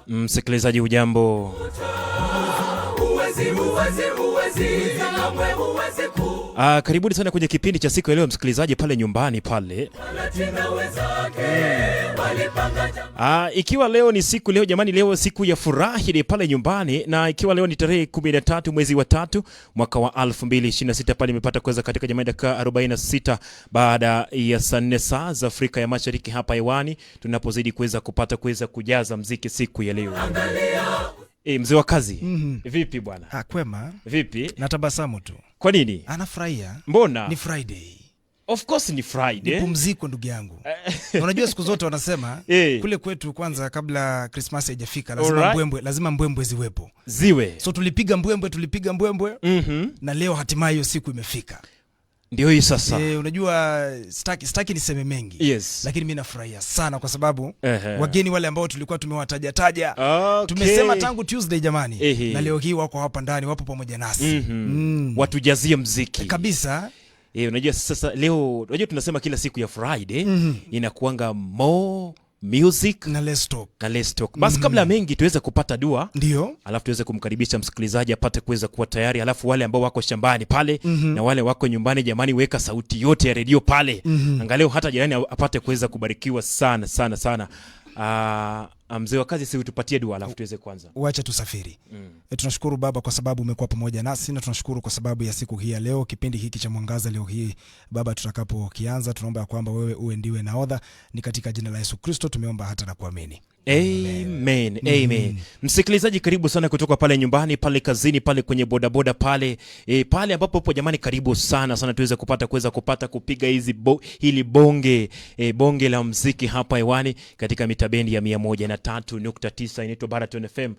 Msikilizaji hujambo? Karibuni sana kwenye kipindi cha siku ya leo msikilizaji, pale nyumbani pale. Ikiwa leo ni siku leo jamani, leo siku ya furahi ni pale nyumbani, na ikiwa leo ni tarehe 13 mwezi wa 3 mwaka wa 2026 pale imepata kuweza katika jamani dakika 46 baada ya saa 4 saa za Afrika ya Mashariki hapa hewani, tunapozidi kuweza kupata kuweza kujaza mziki siku ya leo. Mzee wa kazi. Vipi bwana? Kwema. Vipi? Natabasamu tu. Kwa nini? Anafurahia. Mbona? Ni Friday. Of course ni Friday. Ni pumziko ndugu yangu. Unajua siku zote wanasema kule kwetu kwanza kabla Christmas haijafika lazima mbwembwe, lazima mbwembwe ziwepo. Ziwe. So tulipiga mbwembwe. Na leo hatimaye hiyo siku imefika. Ndio hii sasa. Unajua sitaki niseme mengi. Yes. Lakini mimi nafurahia sana kwa sababu wageni wale ambao tulikuwa tumewataja taja. Okay. Tumesema tangu Tuesday jamani. Na leo hii wako hapa ndani, wapo pamoja nasi. Watujazie mziki. Kabisa. Unajua sasa leo, unajua tunasema kila siku ya Friday inakuanga more music na let's talk. Na let's talk. Basi kabla mengi tuweze kupata dua. Ndio. Alafu tuweze kumkaribisha msikilizaji apate kuweza kuwa tayari, alafu wale ambao wako shambani pale na wale wako nyumbani jamani, weka sauti yote ya redio pale. Angalau hata jirani apate kuweza kubarikiwa sana sana sana. Mzee wa kazi, si utupatie dua alafu tuweze kuanza. Wacha tusafiri. Tunashukuru Baba kwa sababu umekuwa pamoja nasi, na tunashukuru kwa sababu ya siku hii ya leo, kipindi hiki cha Mwangaza leo hii Baba tutakapokianza, tunaomba kwamba wewe uwe ndiwe nahodha, ni katika jina la Yesu Kristo tumeomba hata na kuamini. Amen. Amen. Msikilizaji, karibu sana kutoka pale nyumbani, pale kazini, pale kwenye bodaboda pale, pale ambapo upo jamani, karibu sana sana tuweze kupata kuweza kupata kupiga hizi hili bonge, bonge la muziki hapa hewani katika mitabendi ya 103.9 inaitwa Baraton FM.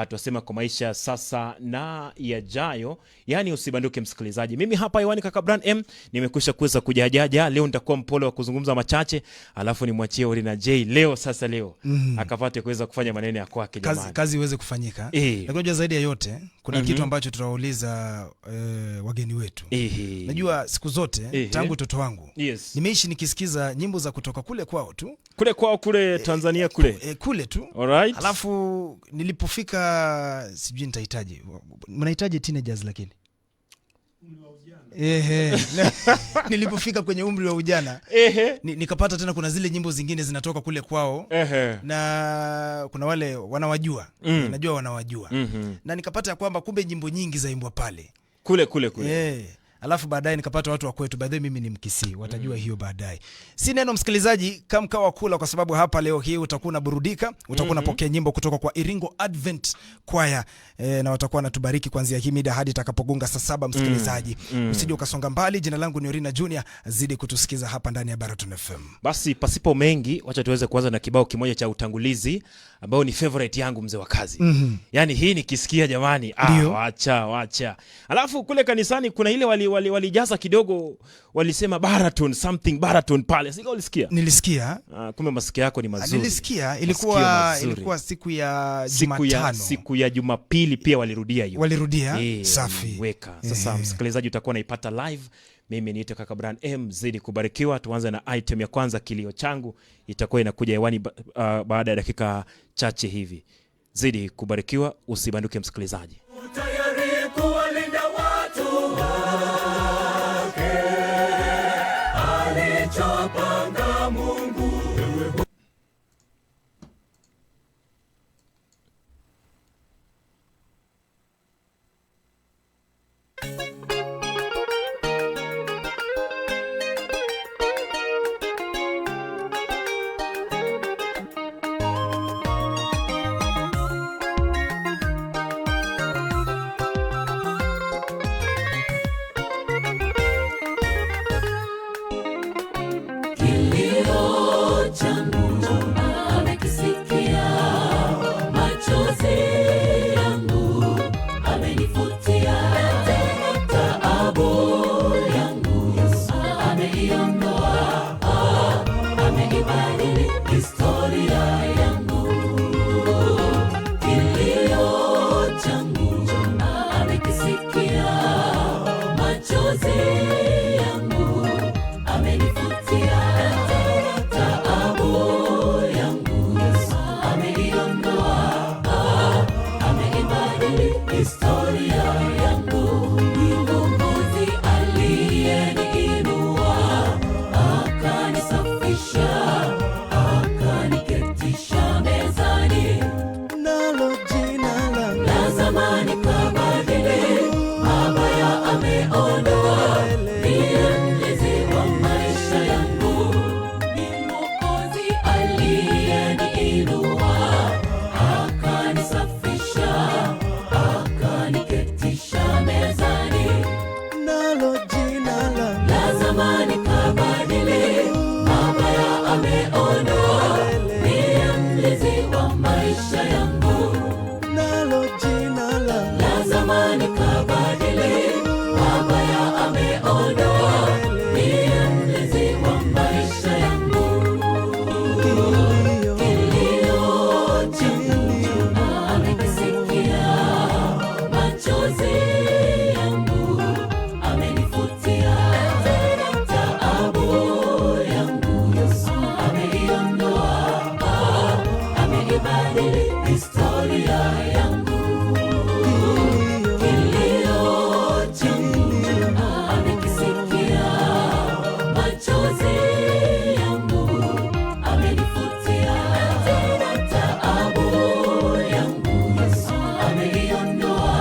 Tunasema kwa maisha sasa na yajayo, yani usibanduke msikilizaji. Mimi hapa hewani kaka Brand M nimekwisha kuweza kujajaja. Leo nitakuwa mpole wa kuzungumza machache, alafu nimwachie Orina J leo sasa leo. Akapate kuweza kufanya maneno ya kwake jamani. Kazi iweze kufanyika. Lakini unajua zaidi ya yote kuna kitu ambacho tutawauliza wageni wetu. Najua siku zote tangu utoto wangu nimeishi nikisikiza nyimbo za kutoka kule kwao tu. Kule kwao kule Tanzania kule. Kule tu. Alright. Alafu nilipofika sijui nitahitaji. Mnahitaji teenagers lakini. Nilipofika kwenye umri wa ujana nikapata tena kuna zile nyimbo zingine zinatoka kule kwao. Na kuna wale wanawajua. Najua wanawajua. Na nikapata kwamba kumbe nyimbo nyingi zaimbwa pale kule kule kule. Alafu baadaye nikapata watu wa kwetu, by the way mimi ni Mkisii, watajua hiyo baadaye. Si neno msikilizaji, kamkawa kula, kwa sababu hapa leo hii utakuwa unaburudika, utakuwa unapokea nyimbo kutoka kwa Iringo Advent Choir, na watakuwa wanatubariki kuanzia hii mida hadi itakapogonga saa 7 msikilizaji. Usije ukasonga mbali. Jina langu ni Orina Junior, zidi kutusikiza hapa ndani ya Baraton FM. Basi pasipo mengi, wacha tuweze kuanza na kibao kimoja cha utangulizi ambao ni favorite yangu mzee wa kazi. Yaani hii nikisikia jamani, wacha. Alafu kule kanisani kuna ile walijaza kidogo, walisema Baraton something, Baraton pale. Sika ulisikia? Nilisikia. Kumbe masikio yako ni mazuri. Nilisikia, ilikuwa siku ya Jumatano. Siku ya Jumapili pia walirudia hiyo. Walirudia? Safi. Weka. Sasa msikilizaji utakuwa unaipata live. Mimi niite kaka Brand M, zidi kubarikiwa. Tuanze na item ya kwanza, kilio changu, itakuwa inakuja hewani baada ya dakika chache hivi. Zidi kubarikiwa, usibanduke msikilizaji. Tayari kuwalinda watu wake, alichopanga Mungu. Ameibadili historia yangu. Ni Mwokozi aliyeniinua, akanisafisha, akaniketisha mezani. Nalo jina langu La zamani kabadili, mabaya ameondoa. Ndiye mlezi wa maisha yangu. Ni Mwokozi aliyeniinua, akanisafisha, akaniketisha mezani. Nalo jina langu La zamani kabadili, mabaya ameondoa. Ndiye mlezi wa maisha yangu. Nalo jina langu La zamani kabadili, mabaya ameondoa. Ndiye mlezi wa maisha yangu. Kilio Kilio changu amekisikia, machozi yangu amenifutia, taabu yangu ameiondoa, ameibadili historia yangu. Kilio changu amekisikia, machozi yangu amenifutia, taabu yangu ameiondoa,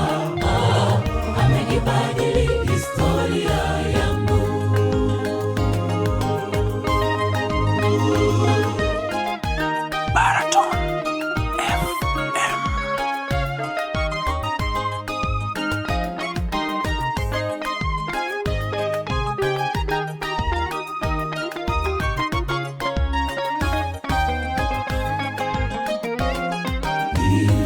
ameibadili historia yangu. Baraton FM.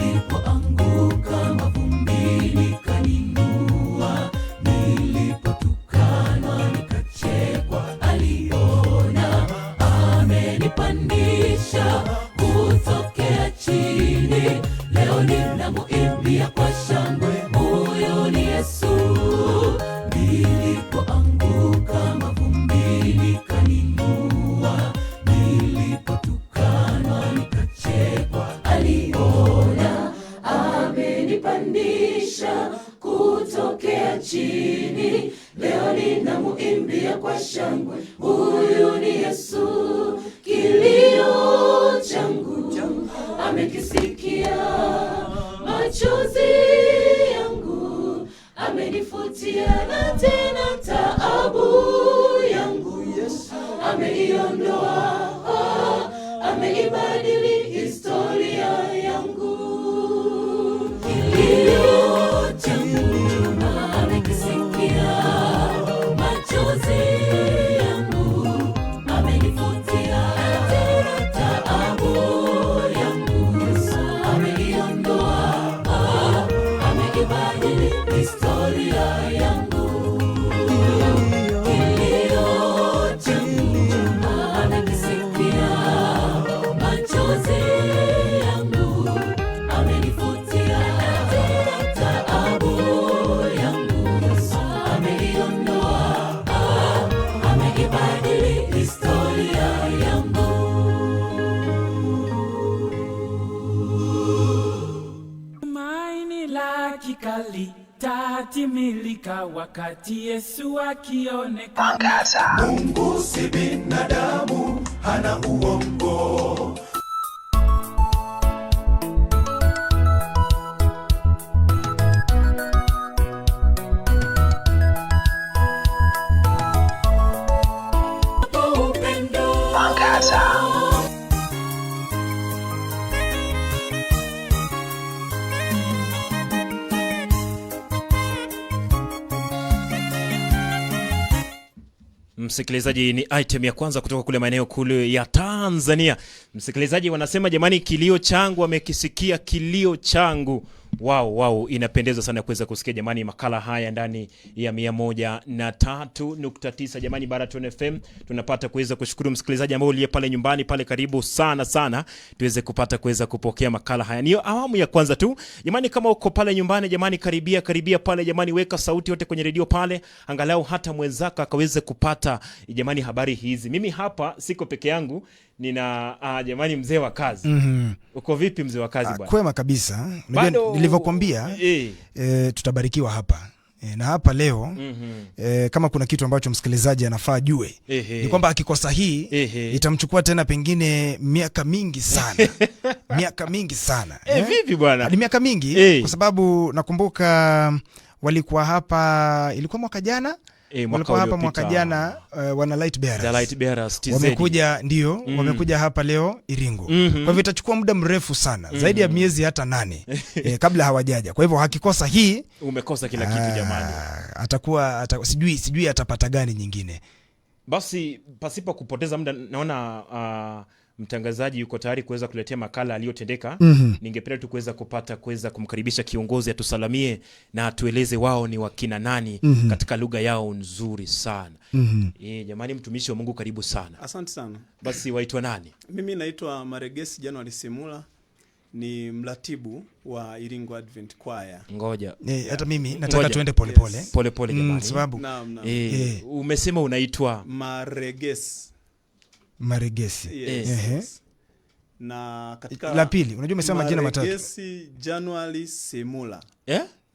Nilipoanguka mavumbini kaninua, nilipotukanwa nikachekwa, aliona. Amenipandisha kutokea chini, leo ninamuimbia kwa shangwe, huyu ni Yesu. Nilipoanguka mavumbini kaninua, nilipotukanwa nikachekwa, aliona. Amenipandisha kutokea chini, leo ninamuimbia kwa shangwe, huyu ni Yesu. Kilio changu amekisikia, machozi yangu amenifutia, na tena taabu yangu ameiondoa, ameibadili historia yangu. Kilio changu amekisikia, machozi yangu amenifutia, taabu yangu ameiondoa, ameibadili historia yangu. Kilio changu amekisikia, machozi yangu amenifutia, taabu yangu ameiondoa, ameibadili historia yangu. Tumaini la hakika litatimilika wakati Yesu akionekana. Mungu si binadamu, hana uongo. Upendo. Msikilizaji, ni item ya kwanza kutoka kule maeneo kule ya Tanzania. Msikilizaji, wanasema jamani, kilio changu amekisikia, kilio changu. Wow, inapendeza sana kuweza kusikia jamani makala haya ndani ya 103.9 jamani, Baraton FM. Tunapata kuweza kushukuru msikilizaji ambao uliye pale nyumbani pale, karibu sana sana tuweze kupata kuweza kupokea makala haya. Niyo awamu ya kwanza tu jamani, kama uko pale nyumbani jamani, karibia karibia pale jamani, weka sauti yote kwenye redio pale, angalau hata mwenzako akaweze kupata jamani habari hizi. Mimi hapa siko peke yangu, Nina jamani, mzee wa kazi. Uko vipi mzee wa kazi bwana? Kwema kabisa. Unajua nilivyokuambia tutabarikiwa hapa. Na hapa leo kama kuna kitu ambacho msikilizaji anafaa ajue ni kwamba akikosa hii itamchukua tena pengine miaka mingi sana. Miaka mingi sana. Vipi bwana? Ni miaka mingi kwa sababu nakumbuka walikuwa hapa, ilikuwa mwaka jana? Mwaka Walikuwa hapa mwaka uliopita. jana, wana Light Bearers. The Light Bearers TZ. Wamekuja, ndio, wamekuja hapa leo Iringo. Kwa hivyo itachukua muda mrefu sana, zaidi ya miezi hata 8 kabla hawajaja. Kwa hivyo akikosa hii umekosa kila kitu jamani. Atakuwa sijui atapata gani nyingine. Basi pasipo kupoteza muda naona mtangazaji yuko tayari kuweza kuletea makala aliyotendeka. Ningependa tu kuweza kupata kuweza kumkaribisha kiongozi atusalamie na atueleze wao ni wakina nani katika lugha yao nzuri sana. Jamani, mtumishi wa Mungu karibu sana. Asante sana. Basi waitwa nani? Mimi naitwa Maregesi January Simula, ni mratibu wa Iringo Advent Choir. Ngoja. Hata mimi nataka Ngoja. tuende pole pole. Yes. Pole pole jamani. Sababu. Naam, naam. Umesema unaitwa Maregesi. Maregesi. Yes. Ehe. Na katika la pili, unajua umesema majina matatu. Maregesi January Simula.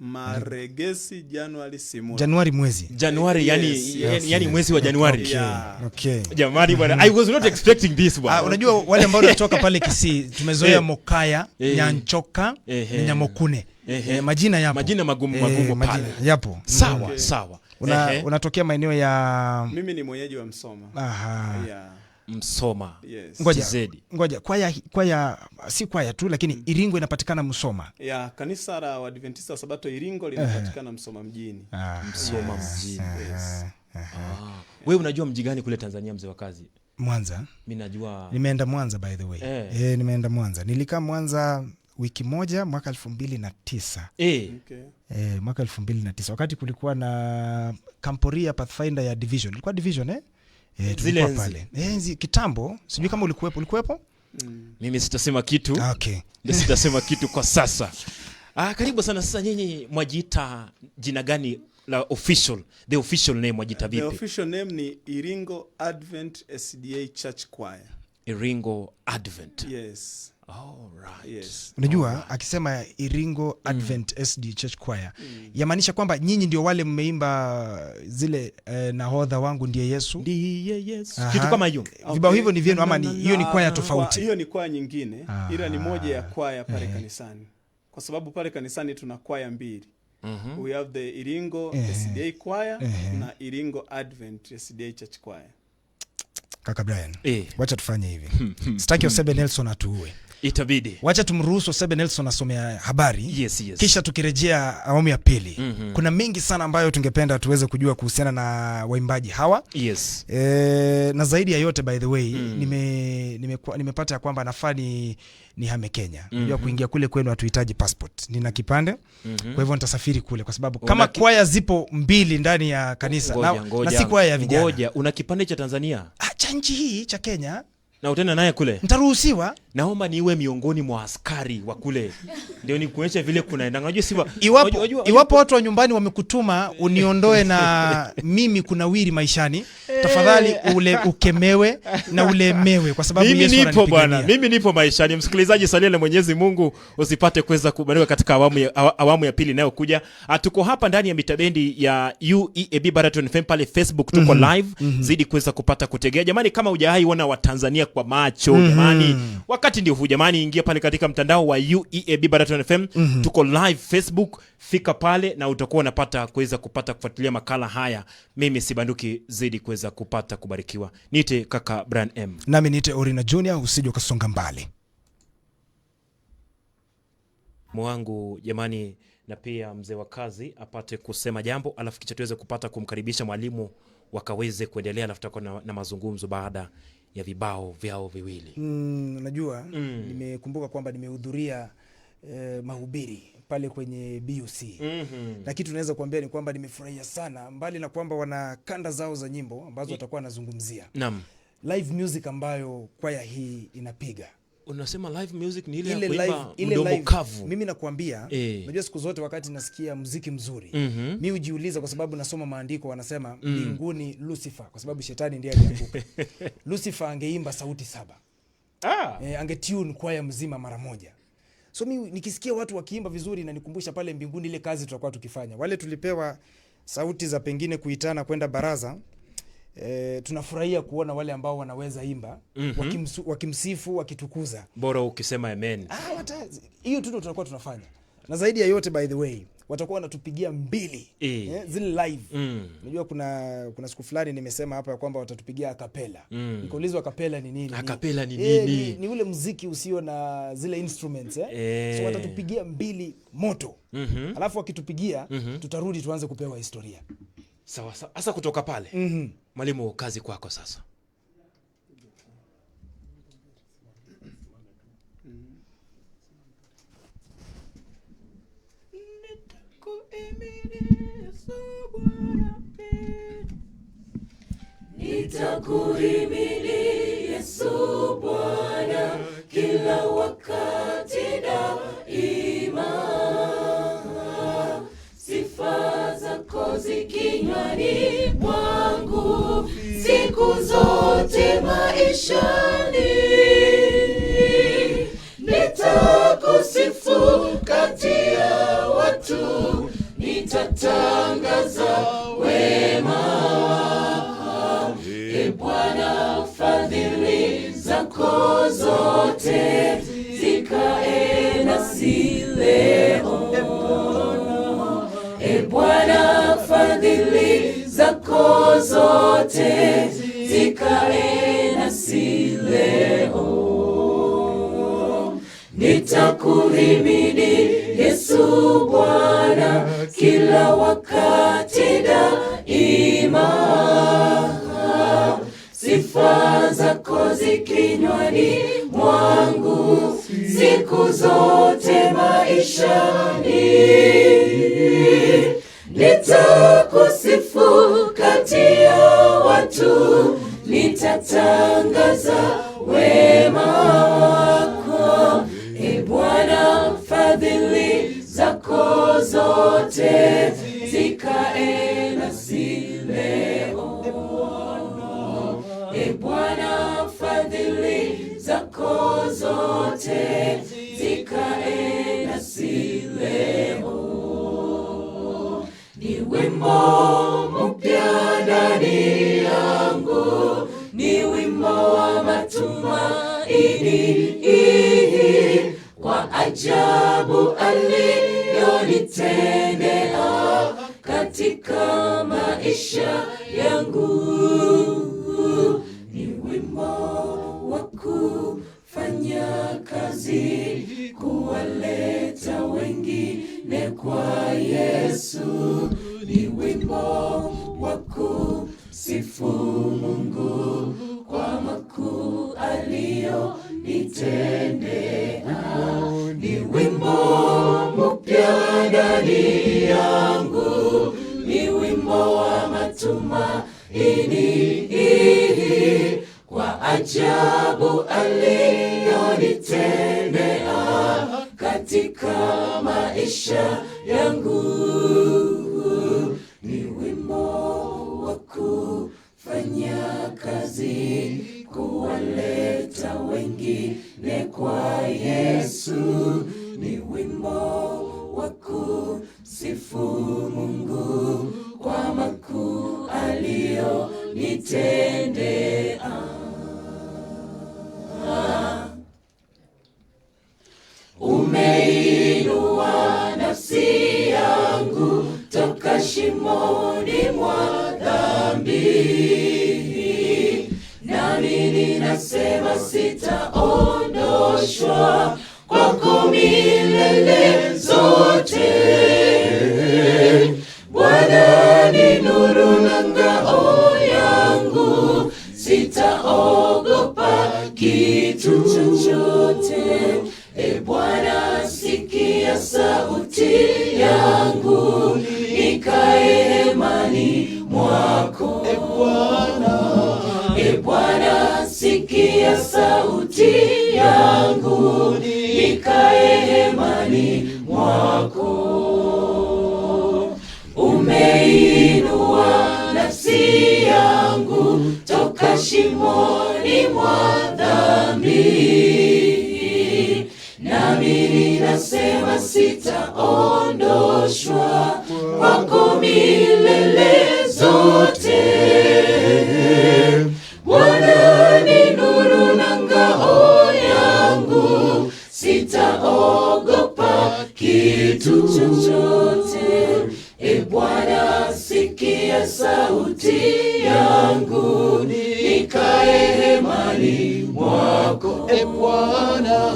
Maregesi January Simula. Januari mwezi. Januari, Yes, yes. yani mwezi wa Januari. Okay. Yeah. Okay. Jamani bwana, I was not expecting this bwana. Unajua wale ambao wanatoka pale Kisii tumezoea Mokaya, Nyanchoka, na Nyamokune. Majina yapo. Majina magumu magumu Majina pale. yapo. Sawa, Okay. sawa. Unatokea maeneo ya Mimi ni mwenyeji wa Msoma. Aha. Yeah. Msoma. Yes. Ngoja. TZ. Ngoja, kwaya si kwaya tu lakini Iringo inapatikana Msoma. Ya, kanisa la Waadventista wa Sabato Iringo linapatikana Msoma mjini. Msoma mjini. Yes. Wewe unajua mji gani kule Tanzania mzee wa kazi? Mwanza. Mimi najua. Nimeenda Mwanza by the way. Nimeenda Mwanza. Nilikaa Mwanza wiki moja mwaka 2009. Okay. Mwaka 2009 wakati kulikuwa na Kamporia Pathfinder ya division. Ilikuwa division Zile Tulikuwa enzi. pale. Enzi kitambo, sijui kama ulikuwepo, ulikuwepo? Mimi sitasema kitu. Okay. Ndio sitasema kitu kwa sasa. Karibu sana. Sasa nyinyi mwajiita jina gani la official? The official name mwajiita The vipi? official name ni Iringo Advent SDA Church Choir. Iringo Advent. Yes. All right. Yes. Unajua akisema Iringo Advent SD Church Choir yamaanisha kwamba nyinyi ndio wale mmeimba zile nahodha wangu ndiye Yesu. Ndiye Yesu. Aha. Kitu kama hiyo. Vibao Okay. hivyo ni vyenu ama ni hiyo ni kwaya tofauti? Hiyo ni kwaya nyingine, ila ni moja ya kwaya pale kanisani. Kwa sababu pale kanisani tuna kwaya mbili. We have the Iringo SDA Choir na Iringo Advent SDA Church Choir. Kaka Brian, wacha tufanye hivi. Sitaki Osebe Nelson atuue. Itabidi. Wacha tumruhusu Osebe Nelson asomea habari. Yes, yes. Kisha tukirejea awamu ya pili. Kuna mengi sana ambayo tungependa tuweze kujua kuhusiana na waimbaji hawa. Yes. Na zaidi ya yote by the way, nimepata ya kwamba nafaa nihame Kenya. Unajua kuingia kule kwenu hatuhitaji passport. Nina kipande. Kwa hivyo nitasafiri kule kwa sababu kama kwaya zipo mbili ndani ya kanisa na si kwaya ya vijana. Ngoja, una kipande cha Tanzania? Cha nchi hii cha Kenya. Na utaenda naye kule? Nitaruhusiwa. Naomba niwe miongoni mwa askari wa kule. Ndio nikuonyeshe vile kunaenda. Unajua si Iwapo watu wa nyumbani wamekutuma uniondoe na mimi kunawiri maishani, tafadhali ule ukemewe na ulemewe kwa sababu Mimi Yesu nipo ananipigania. bwana, mimi nipo maishani. Msikilizaji, salia na Mwenyezi Mungu usipate kuweza kubarikiwa katika awamu ya pili inayokuja. Tuko hapa ndani ya mitabendi ya UEAB Baraton FM pale Facebook tuko live. Zidi kuweza kupata kutegea. Jamani, kama hujawahi ona Watanzania kwa macho, jamani, wakati ndio huu jamani, ingia pale katika mtandao wa UEAB Baraton FM. Tuko live Facebook, fika pale na utakuwa unapata kuweza kupata kufuatilia makala haya. Mimi sibanduki, zidi kuweza kupata kubarikiwa. Niite kaka Brian M. Nami niite Orina Junior, usije ukasonga mbali. Mwangu jamani, na pia mzee wa kazi apate kusema jambo, alafu kisha tuweze kupata kumkaribisha mwalimu wakaweze kuendelea, alafu tutakuwa na mazungumzo baada ya vibao vyao viwili. Unajua, nimekumbuka kwamba nimehudhuria mahubiri pale kwenye BUC. Na kitu naweza kuambia ni kwamba nimefurahia sana, mbali na kwamba wana kanda zao za nyimbo ambazo watakuwa wanazungumzia. Naam. Live music ambayo kwaya hii inapiga. Unasema live music ni ile ya Ile kuimba live, ile mdomo live, kavu. Mimi nakuambia, unajua siku zote wakati nasikia muziki mzuri, mimi hujiuliza kwa sababu nasoma maandiko wanasema mbinguni Lucifer, kwa sababu shetani ndiye alianguka. Lucifer angeimba sauti 7. Angetune kwaya mzima mara moja. So mi nikisikia watu wakiimba vizuri inanikumbusha pale mbinguni ile kazi tutakuwa tukifanya. Wale tulipewa sauti za pengine kuitana kwenda baraza, tunafurahia kuona wale ambao wanaweza imba wakimsifu, wakitukuza. Bora ukisema amen. Hiyo tu ndio tutakuwa tunafanya. Na zaidi ya yote, by the way, watakuwa wanatupigia mbili zile live. Unajua kuna siku fulani nimesema hapa ya kwamba watatupigia acapella. Nikaulizwa acapella ni nini? Acapella ni nini? Ni ule muziki usio na zile instruments, eh? So watatupigia mbili moto. Alafu wakitupigia tutarudi tuanze kupewa historia. Sawa sawa. Sasa kutoka pale. Mwalimu, kazi kwako sasa. Nitakuhimidi Yesu Bwana kila wakati daima, sifa zako zi kinywani mwangu siku zote maishani. Nitakusifu kati ya watu, nitatangaza wema wako. E Bwana, fadhili zako zote zikae nasi leo. E Bwana, fadhili zako zote zikae nasi leo. Nitakuhimidi Yesu Bwana kila wakati daima, sifa zako zi kinywani mwangu siku zote maishani. Nitakusifu kati ya watu, nitatangaza wema wako. E Bwana, fadhili zako zote zikae nasi leo. E Bwana, fadhili zako zote zikae nasi leo. Ni wimbo mpya ndani yangu, ni wimbo wa matumaini, kwa ajabu aliyonitendea katika maisha yangu. Ni wimbo wa kufanya kazi, kuwaleta wengine kwa Yesu. Ni wimbo wa kusifu Mungu kwa makuu aliyonitendea. Ni wimbo mpya ndani yangu, ni wimbo wa matumaini, kwa ajabu aliyonitendea katika maisha yangu. Ni wimbo wa kufanya kazi, kuwaleta wengine kwa Yesu. Ni wimbo wa kusifu Mungu kwa makuu aliyonitendea. Umeinua nafsi yangu toka shimoni mwa dhambi, nami ninasema sitaondoshwa kwako milele zote. Bwana ni nuru na ngao yangu, sitaogopa kitu chochote. E Bwana, sikia sauti yangu, nikae hemani mwako. E Bwana, sikia sauti yangu, nikae hemani mwako. Umeinua nafsi yangu toka shimoni mwa dhambi, Nasema sitaondoshwa kwako milele zote. Bwana ni nuru na ngao yangu, sitaogopa kitu chochote. E Bwana, sikia sauti yangu, nikae hemani mwako. E Bwana,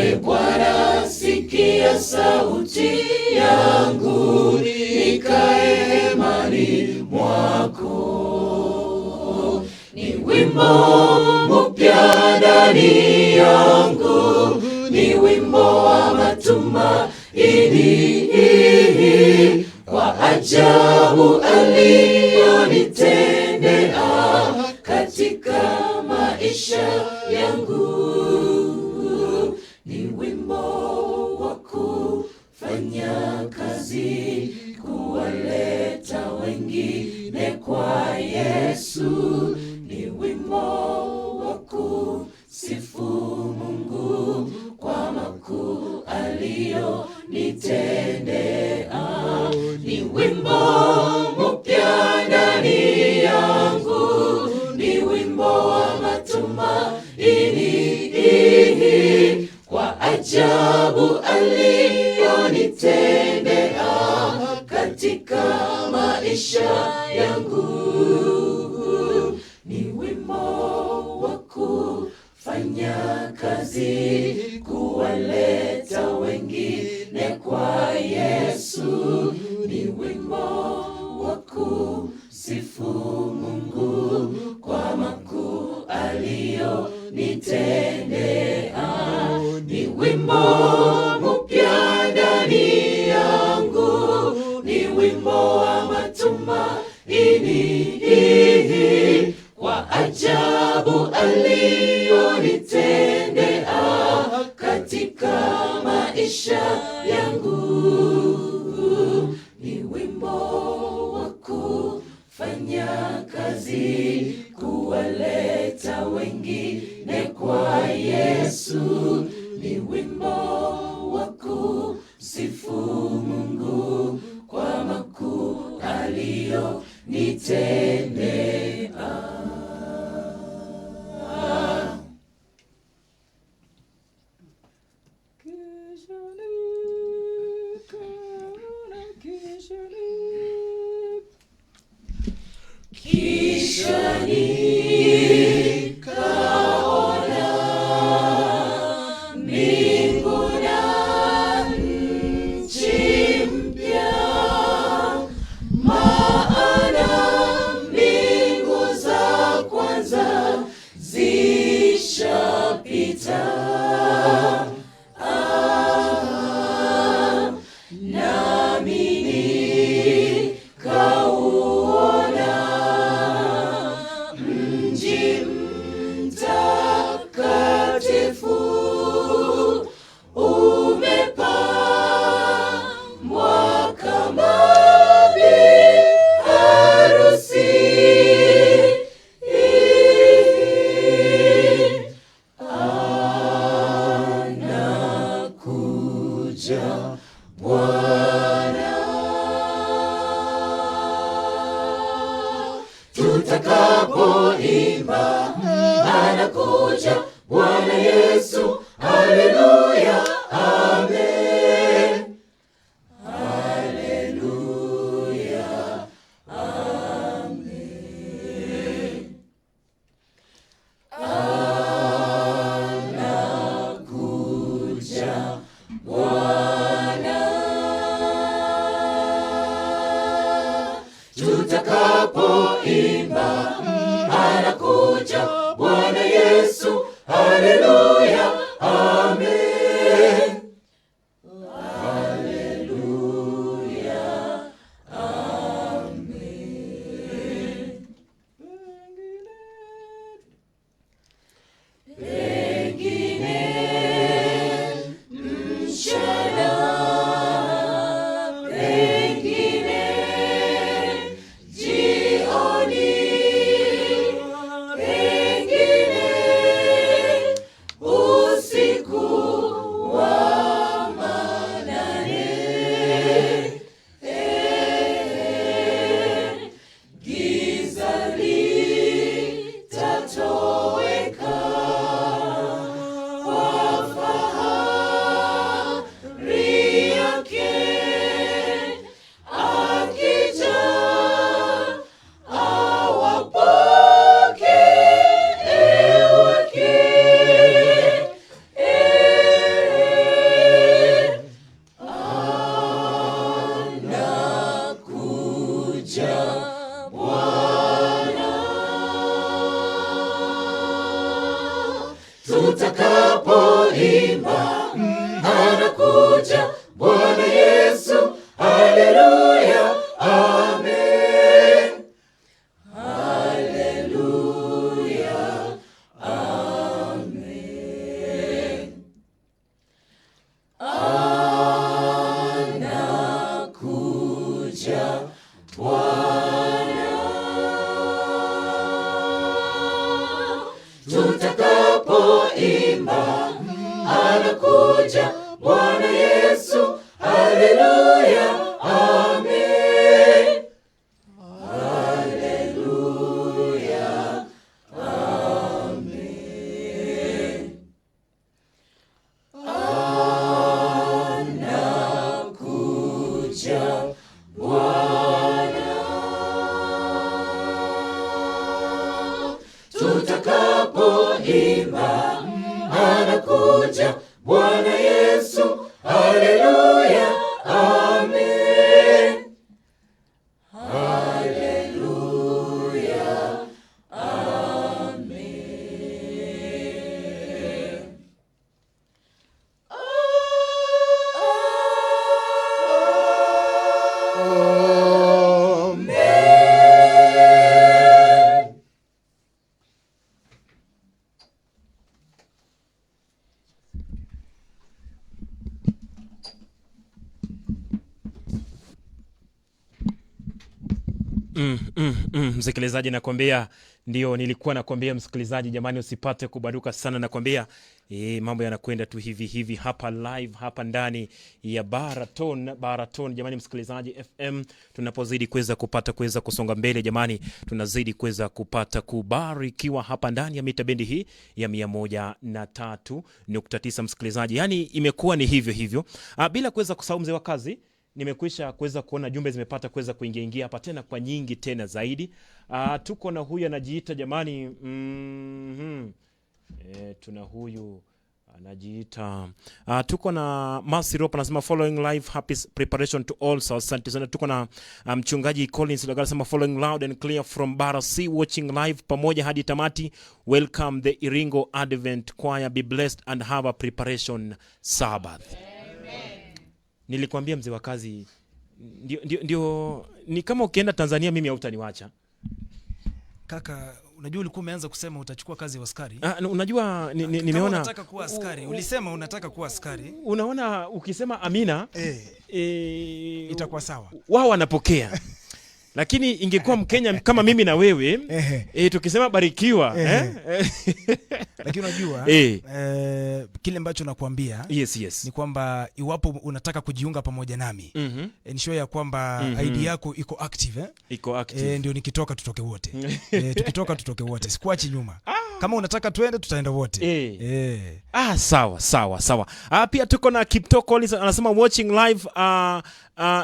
E Bwana, sikia sauti yangu, nikae hemani mwako. Ni wimbo mpya ndani yangu, ni wimbo wa matumaini, kwa ajabu aliyonitendea katika maisha yangu. Ni wimbo wa kufanya kazi, kuwaleta wengine kwa Yesu. Ni wimbo wa kusifu Mungu kwa makuu aliyonitendea. Ni wimbo mpya ndani yangu, ni wimbo wa matumaini, kwa ajabu aliyonitendea katika maisha yangu. Ni wimbo wa kufanya kazi, kuwaleta wengine kwa Yesu. Ni wimbo wa kusifu Mungu kwa makuu aliyonitendea. Ni wimbo mpya ndani yangu, ni wimbo wa matumaini, kwa ajabu aliyonitendea katika maisha yangu. Ni wimbo wa kufanya kazi, kuwaleta wengine kwa Yesu. Ni wimbo wa kusifu Mungu kwa makuu aliyonitendea. Kisha nikaona mbingu na nchi mpya, maana mbingu za kwanza zishapita. Nami nikauona mji mtakatifu umepambwa kama bi harusi. Anakuja Bwana, tutakapoimba anakuja Bwana Yesu, haleluya, amen. Haleluya, amen. Anakuja Bwana, tutakapoimba anakuja Bwana Yesu, haleluya, amen. Haleluya, amen. Pengine mchana, pengine jioni, pengine usiku. Anakuja Bwana Yesu, haleluya, amen. Haleluya, amen. Anakuja Bwana. Tutakapoimba anakuja Bwana Yesu, haleluya, amen. Haleluya, amen. Anakuja Bwana. Tutakapoimba anakuja Bwana Yesu, haleluya, amen. Haleluya, amen. Amen. Msikilizaji nakwambia, ndio nilikuwa nakwambia msikilizaji, jamani, usipate kubaduka sana, nakwambia mambo yanakwenda tu hivi hivi hapa live hapa ndani ya Baraton Baraton. Jamani msikilizaji FM, tunapozidi kuweza kupata kuweza kusonga mbele, jamani, tunazidi kuweza kupata kubarikiwa hapa ndani ya mita bendi hii ya 103.9 msikilizaji, yani imekuwa ni hivyo hivyo. Bila kuweza kusahau mzee wa kazi, nimekwisha kuweza kuona jumbe zimepata kuweza kuingia ingia hapa tena kwa nyingi tena zaidi. Tuko na huyu anajiita jamani, tuna huyu anajiita tuko na Mercy Rope anasema following live, happy preparation to all. So asante sana. Tuko na mchungaji Collins Lagala anasema following loud and clear from Bara C, watching live pamoja hadi tamati. Welcome the Iringo Advent Choir, be blessed and have a preparation Sabbath. Nilikwambia mzee wa kazi, ndio ni kama ukienda Tanzania mimi hautaniwacha. Kaka, unajua ulikuwa umeanza kusema utachukua kazi ya askari. Unajua Kama nimeona unataka kuwa askari, ulisema unataka kuwa askari. Unaona ukisema amina Itakuwa sawa. Wao wanapokea. Lakini ingekuwa Mkenya kama mimi na wewe, tukisema barikiwa, Lakini unajua, kile ambacho nakuambia Yes. ni kwamba iwapo unataka kujiunga pamoja nami, ensure ya kwamba ID yako iko active, eh? Iko active. Ndio nikitoka tutoke wote. Tukitoka tutoke wote. Sikuachi nyuma. Kama unataka tuende tutaenda wote. Sawa, sawa, sawa. Pia tuko na Kipto Collins anasema watching live,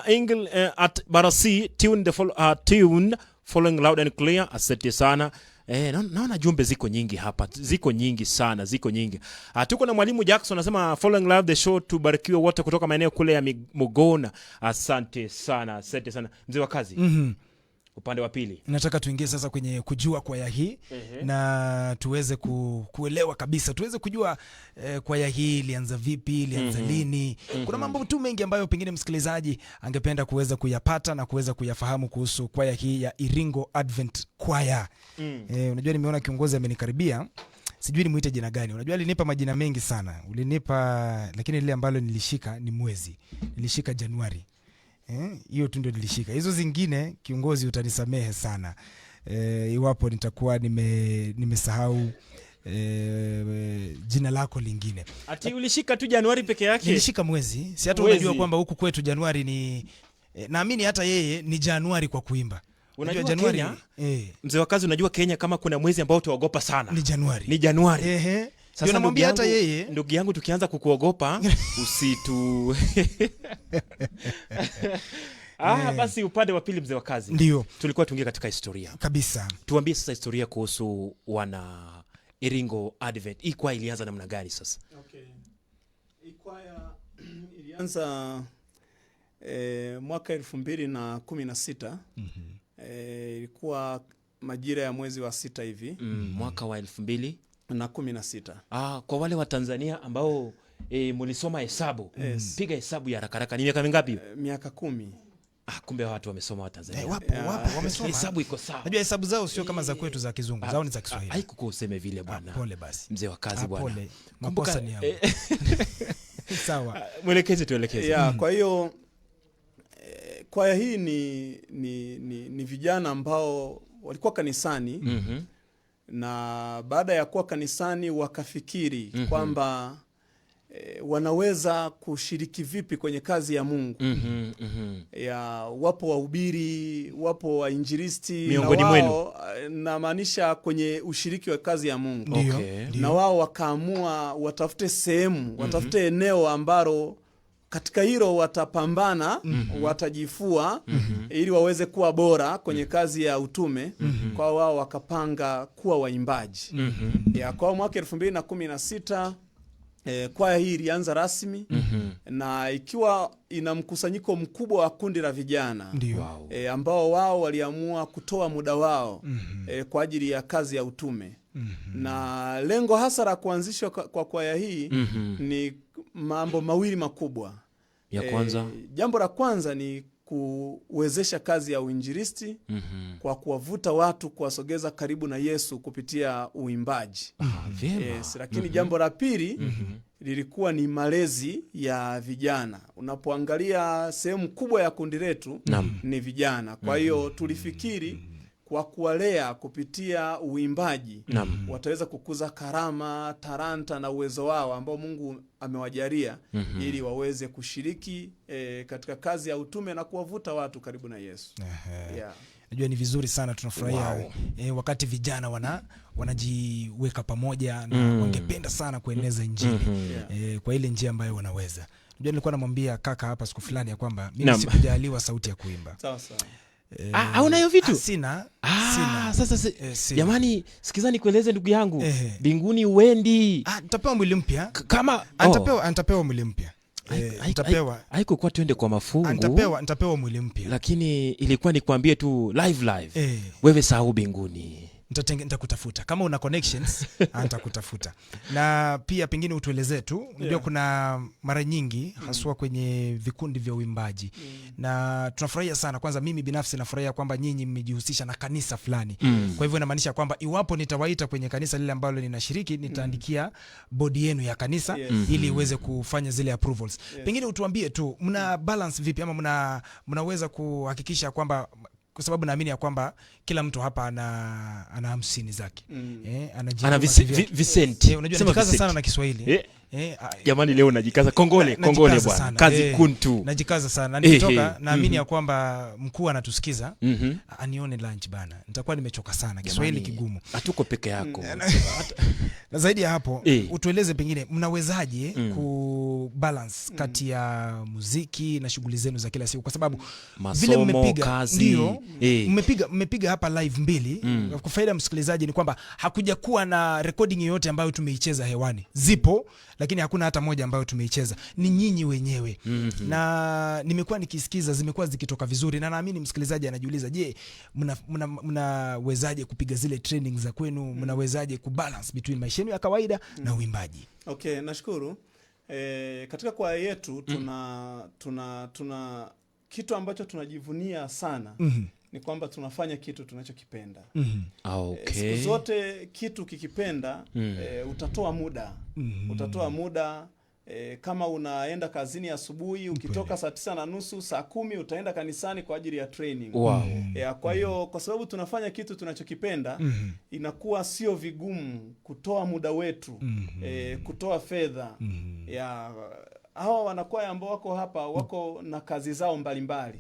Engel, at Barasi, tune the follow, tune following loud and clear. Asante sana. Naona jumbe ziko nyingi hapa, ziko nyingi sana, ziko nyingi. Tuko na mwalimu Jackson anasema following live the show, tubarikiwe wote kutoka maeneo kule ya Mugona. Asante sana, asante sana. Mzee wa kazi. Upande wa pili. Nataka tuingie sasa kwenye kujua kwaya hii na tuweze kuelewa kabisa, tuweze kujua kwaya hii ilianza vipi, ilianza lini. Kuna mambo tu mengi ambayo pengine msikilizaji angependa kuweza kuyapata na kuweza kuyafahamu kuhusu kwaya hii ya Iringo Advent Choir. Unajua nimeona kiongozi amenikaribia. Sijui nimuite jina gani. Unajua alinipa majina mengi sana. Ulinipa, lakini lile ambalo nilishika ni mwezi. Nilishika Januari. Hiyo tu ndio nilishika. Hizo zingine kiongozi utanisamehe sana. Iwapo nitakuwa nimesahau jina lako lingine. Ati ulishika tu Januari peke yake? Nilishika mwezi. Si hata Mwezi. unajua kwamba huku kwetu Januari ni naamini hata yeye ni Januari kwa kuimba. Unajua Unajua Januari Kenya? Mzee wa kazi, unajua Kenya kama kuna mwezi ambao tuogopa sana. Ni Januari. Ni Januari. Sasa Ndio namwambia hata yeye. ndugu yangu tukianza kukuogopa usitu Basi upande wa pili mzee wa kazi. Ndio. Tulikuwa tuingie katika historia. Kabisa. Tuambie sasa historia kuhusu wana Iringo Advent. Hii kwaya ilianza namna gani sasa? Okay. Hii kwaya ilianza mwaka 2016. Ilikuwa majira ya mwezi wa 6 hivi. Mwaka wa elfu mbili na kumi na sita. Kwa wale wa Tanzania ambao Mulisoma hesabu. Yes. Piga hesabu ya haraka haraka. Ni miaka mingapi hiyo? Miaka 10. Ah, kumbe watu wamesoma wa Tanzania. Wapo wamesoma. Hesabu iko sawa. Najua hesabu zao sio kama za kwetu za kizungu, zao ni za Kiswahili. Haikukuwa useme vile bwana. Pole basi. Mzee wa kazi bwana. Pole. Kumbuka, Makosa ni yangu. Sawa. Mwelekeze, tuelekeze. Yeah, kwa hiyo kwaya hii ni vijana ambao walikuwa kanisani na baada ya kuwa kanisani wakafikiri kwamba wanaweza kushiriki vipi kwenye kazi ya Mungu. Ya, wapo wahubiri, wapo wainjilisti Miongoni na mwenu. wao, namaanisha kwenye ushiriki wa kazi ya Mungu. Ndio. Okay. Ndio. Na wao wakaamua watafute sehemu, watafute eneo ambalo katika hilo watapambana, watajifua ili waweze kuwa bora kwenye kazi ya utume. Kwa wao wakapanga kuwa waimbaji. Ya, kwa mwaka 2016 kwaya hii ilianza rasmi na ikiwa ina mkusanyiko mkubwa wa kundi la vijana. Ndio. Wow. Ambao wao waliamua kutoa muda wao kwa ajili ya kazi ya utume. Na lengo hasa la kuanzishwa kwa kwaya hii ni mambo mawili makubwa. Ya kwanza. Jambo la kwanza ni kuwezesha kazi ya uinjilisti kwa kuwavuta watu, kuwasogeza karibu na Yesu kupitia uimbaji. Vyema. Yes, lakini jambo la pili lilikuwa ni malezi ya vijana. Unapoangalia sehemu kubwa ya kundi letu ni vijana. Kwa hiyo tulifikiri kwa kuwalea kupitia uimbaji wataweza kukuza karama, talanta na uwezo wao ambao Mungu amewajalia ili waweze kushiriki katika kazi ya utume na kuwavuta watu karibu na Yesu. Yeah. Najua ni vizuri sana, tunafurahia wakati vijana wanajiweka pamoja na wangependa sana kueneza Injili kwa ile njia ambayo wanaweza. Najua nilikuwa namwambia kaka hapa siku fulani ya kwamba mimi sikujaliwa sauti ya kuimba. Sawa sawa. Hauna hiyo vitu? Sina. Sina. Sasa Sina. jamani, sikiza nikueleze ndugu yangu. Mbinguni uendi. Nitapewa mwili mpya. Kama Nitapewa mwili mpya. Nitapewa. Haikukuwa twende kwa mafungu. Nitapewa mwili mpya. Lakini ilikuwa nikwambie tu live. Wewe sahau mbinguni. Nitakutafuta. Kama una connections, nitakutafuta. Na pia pengine utuelezee tu, unajua kuna mara nyingi haswa kwenye vikundi vya uimbaji. Na tunafurahia sana, kwanza mimi binafsi nafurahia kwamba nyinyi mmejihusisha na kanisa fulani. Kwa hivyo inamaanisha kwamba iwapo nitawaita kwenye kanisa lile ambalo ninashiriki, nitaandikia bodi yenu ya kanisa ili iweze kufanya zile approvals. Pengine utuambie tu mna balance vipi ama mnaweza kuhakikisha kwamba, kwa sababu naamini ya kwamba kila mtu hapa ana 50 zake. Ana visenti. Unajua najikaza sana na Kiswahili. Jamani leo najikaza. Kongole bwana. Kazi kuntu. Najikaza sana. Nikitoka naamini ya kwamba mkuu anatusikiza. Anione lunch bana. Nitakuwa nimechoka sana. Kiswahili kigumu. Hatuko peke yako. Na zaidi ya hapo, utueleze pengine mnawezaje ku balance kati ya muziki na shughuli zenu za kila siku, kwa sababu masomo, vile mmepiga, kazi, ndio, mmepiga hapa live 2. Kwa faida msikilizaji ni kwamba hakuja kuwa na recording yoyote ambayo tumeicheza hewani. Zipo, lakini hakuna hata moja ambayo tumeicheza. Ni nyinyi wenyewe. Na nimekuwa nikisikiza, zimekuwa zikitoka vizuri, na naamini msikilizaji anajiuliza, je, mnawezaje kupiga zile training za kwenu? Mnawezaje kubalance between maisha yenu ya kawaida na uimbaji? Okay, nashukuru. Katika kwaya yetu tuna kitu ambacho tunajivunia sana. Ni kwamba tunafanya kitu tunachokipenda. Okay. Siku zote kitu kikipenda, utatoa muda. Utatoa muda kama unaenda kazini asubuhi, ukitoka saa 9:30, saa 10 utaenda kanisani kwa ajili ya training. Wow. Kwa hiyo kwa sababu tunafanya kitu tunachokipenda, inakuwa sio vigumu kutoa muda wetu, kutoa fedha. Hawa wanakwaya ambao wako hapa wako na kazi zao mbalimbali.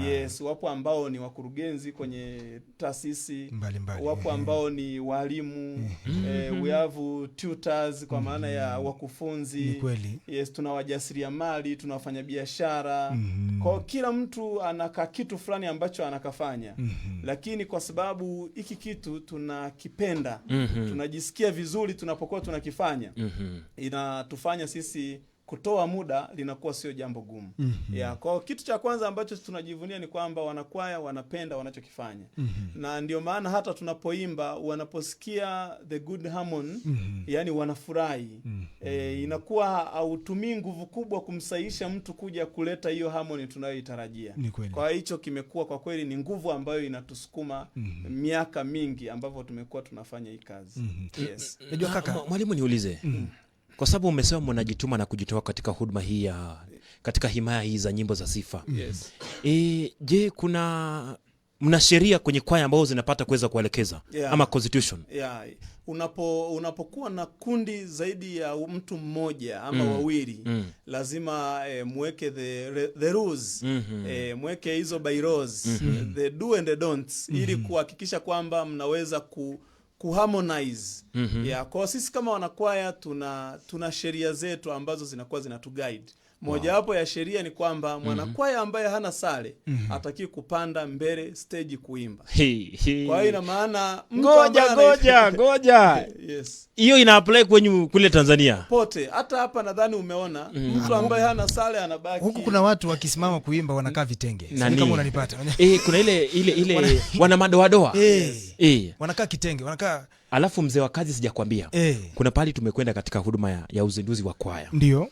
Yes, wapo ambao ni wakurugenzi kwenye taasisi mbalimbali, wapo ambao ni walimu, we have tutors kwa maana ya wakufunzi. Ni kweli. Yes, tuna wajasiriamali, tuna wafanyabiashara. Kwa kila mtu anaka kitu fulani ambacho anakafanya. Lakini kwa sababu hiki kitu tunakipenda, tunajisikia vizuri tunapokuwa tunakifanya, inatufanya sisi kutoa muda linakuwa sio jambo gumu. Yeah, kwa kitu cha kwanza ambacho tunajivunia ni kwamba wanakwaya wanapenda wanachokifanya. Na ndio maana hata tunapoimba wanaposikia the good harmony, yani wanafurahi. Inakuwa hautumii nguvu kubwa kumsaisha mtu kuja kuleta hiyo harmony tunayoitarajia. Ni kweli. Kwa hicho kimekuwa kwa kweli ni nguvu ambayo inatusukuma miaka mingi ambavyo tumekuwa tunafanya hii kazi. Yes. Najua kaka, Mwalimu niulize, kwa sababu umesema mnajituma na kujitoa katika huduma hii ya katika himaya hii za nyimbo za sifa. Yes. Je, kuna mna sheria kwenye kwaya ambazo zinapata kuweza kuelekeza ama constitution? Yeah. Unapokuwa na kundi zaidi ya mtu mmoja ama wawili, lazima mweke the rules, mweke hizo bylaws, the do and the don'ts, ili kuhakikisha kwamba mnaweza kuharmonize. Yeah, kwa sisi kama wanakwaya tuna sheria zetu ambazo zinakuwa zinatuguide. Mojawapo ya sheria ni kwamba mwanakwaya ambaye hana sare hataki kupanda mbele stage kuimba. Hey, hey. Kwa hiyo ina maana mtu Ngoja, ambaye ngoja, ngoja. Yes. Hiyo ina apply kwenye kule Tanzania. Pote hata hapa nadhani umeona mtu ambaye hana sare anabaki. Huku kuna watu wakisimama kuimba wanakaa vitenge. Sijui Nani? kama unanipata. Kuna ile wana madoadoa. Wanakaa kitenge, wanakaa. Alafu mzee wa kazi sijakwambia. Kuna pahali tumekwenda katika huduma ya uzinduzi wa kwaya. Ndio.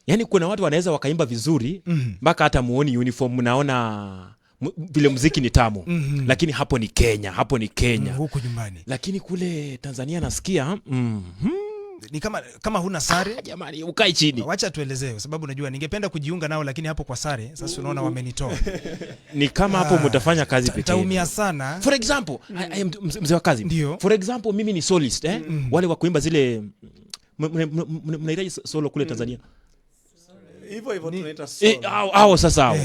Yaani kuna watu wanaweza wakaimba vizuri mpaka hata muoni uniform, mnaona vile muziki ni tamu. Lakini hapo ni Kenya, hapo ni Kenya. Huku nyumbani. Lakini kule Tanzania nasikia Ni kama huna sare. Jamani, ukae chini. Wacha tuelezee kwa sababu najua ningependa kujiunga nao lakini hapo kwa sare sasa unaona wamenitoa. Ni kama hapo mtafanya kazi pekee. Nitaumia sana. For example, I am mzee wa kazi. Ndio. For example, mimi ni solist, Wale wa kuimba zile mnahitaji solo kule Tanzania. Hivyo hivyo tunaita solo. Hao sasa hao.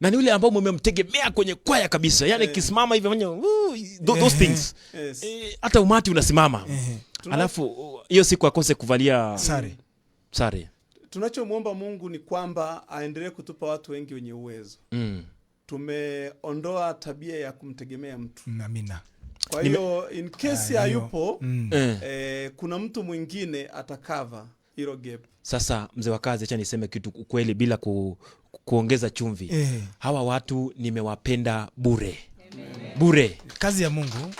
Na ni yule ambao mmemtegemea kwenye kwaya kabisa. Yaani kisimama hivi fanya, those things. Yes. Hata umati unasimama. Alafu hiyo siku akose kuvalia sare. Sare. Tunachomuomba Mungu ni kwamba aendelee kutupa watu wengi wenye uwezo. Tumeondoa tabia ya kumtegemea mtu. Amina. Kwa hiyo in case hayupo, kuna mtu mwingine atakava hilo gap. Sasa mzee wa kazi, acha niseme kitu ukweli bila kuongeza chumvi. Hawa watu nimewapenda bure. Bure. Kazi ya Mungu.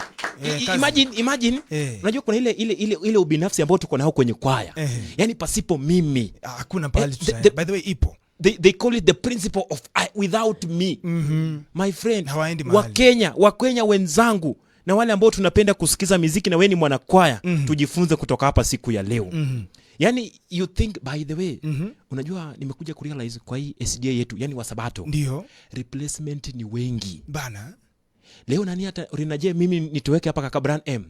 Kazi. Imagine. Unajua kuna ile ubinafsi ambao tuko nao kwenye kwaya. Yaani pasipo mimi. Hakuna pahali tutaenda. By the way, ipo. They call it the principle of I, without me. My friend, Hawaendi mahali. Wakenya wenzangu na wale ambao tunapenda kusikiza muziki na wewe ni mwanakwaya, tujifunze kutoka hapa siku ya leo. Yaani you think, by the way, unajua nimekuja kurealize kwa hii SDA yetu, yani wa Sabato. Ndio. Replacement ni wengi. Bana. Leo nani hata Rinaje mimi nitoweke hapa kaka Brian M.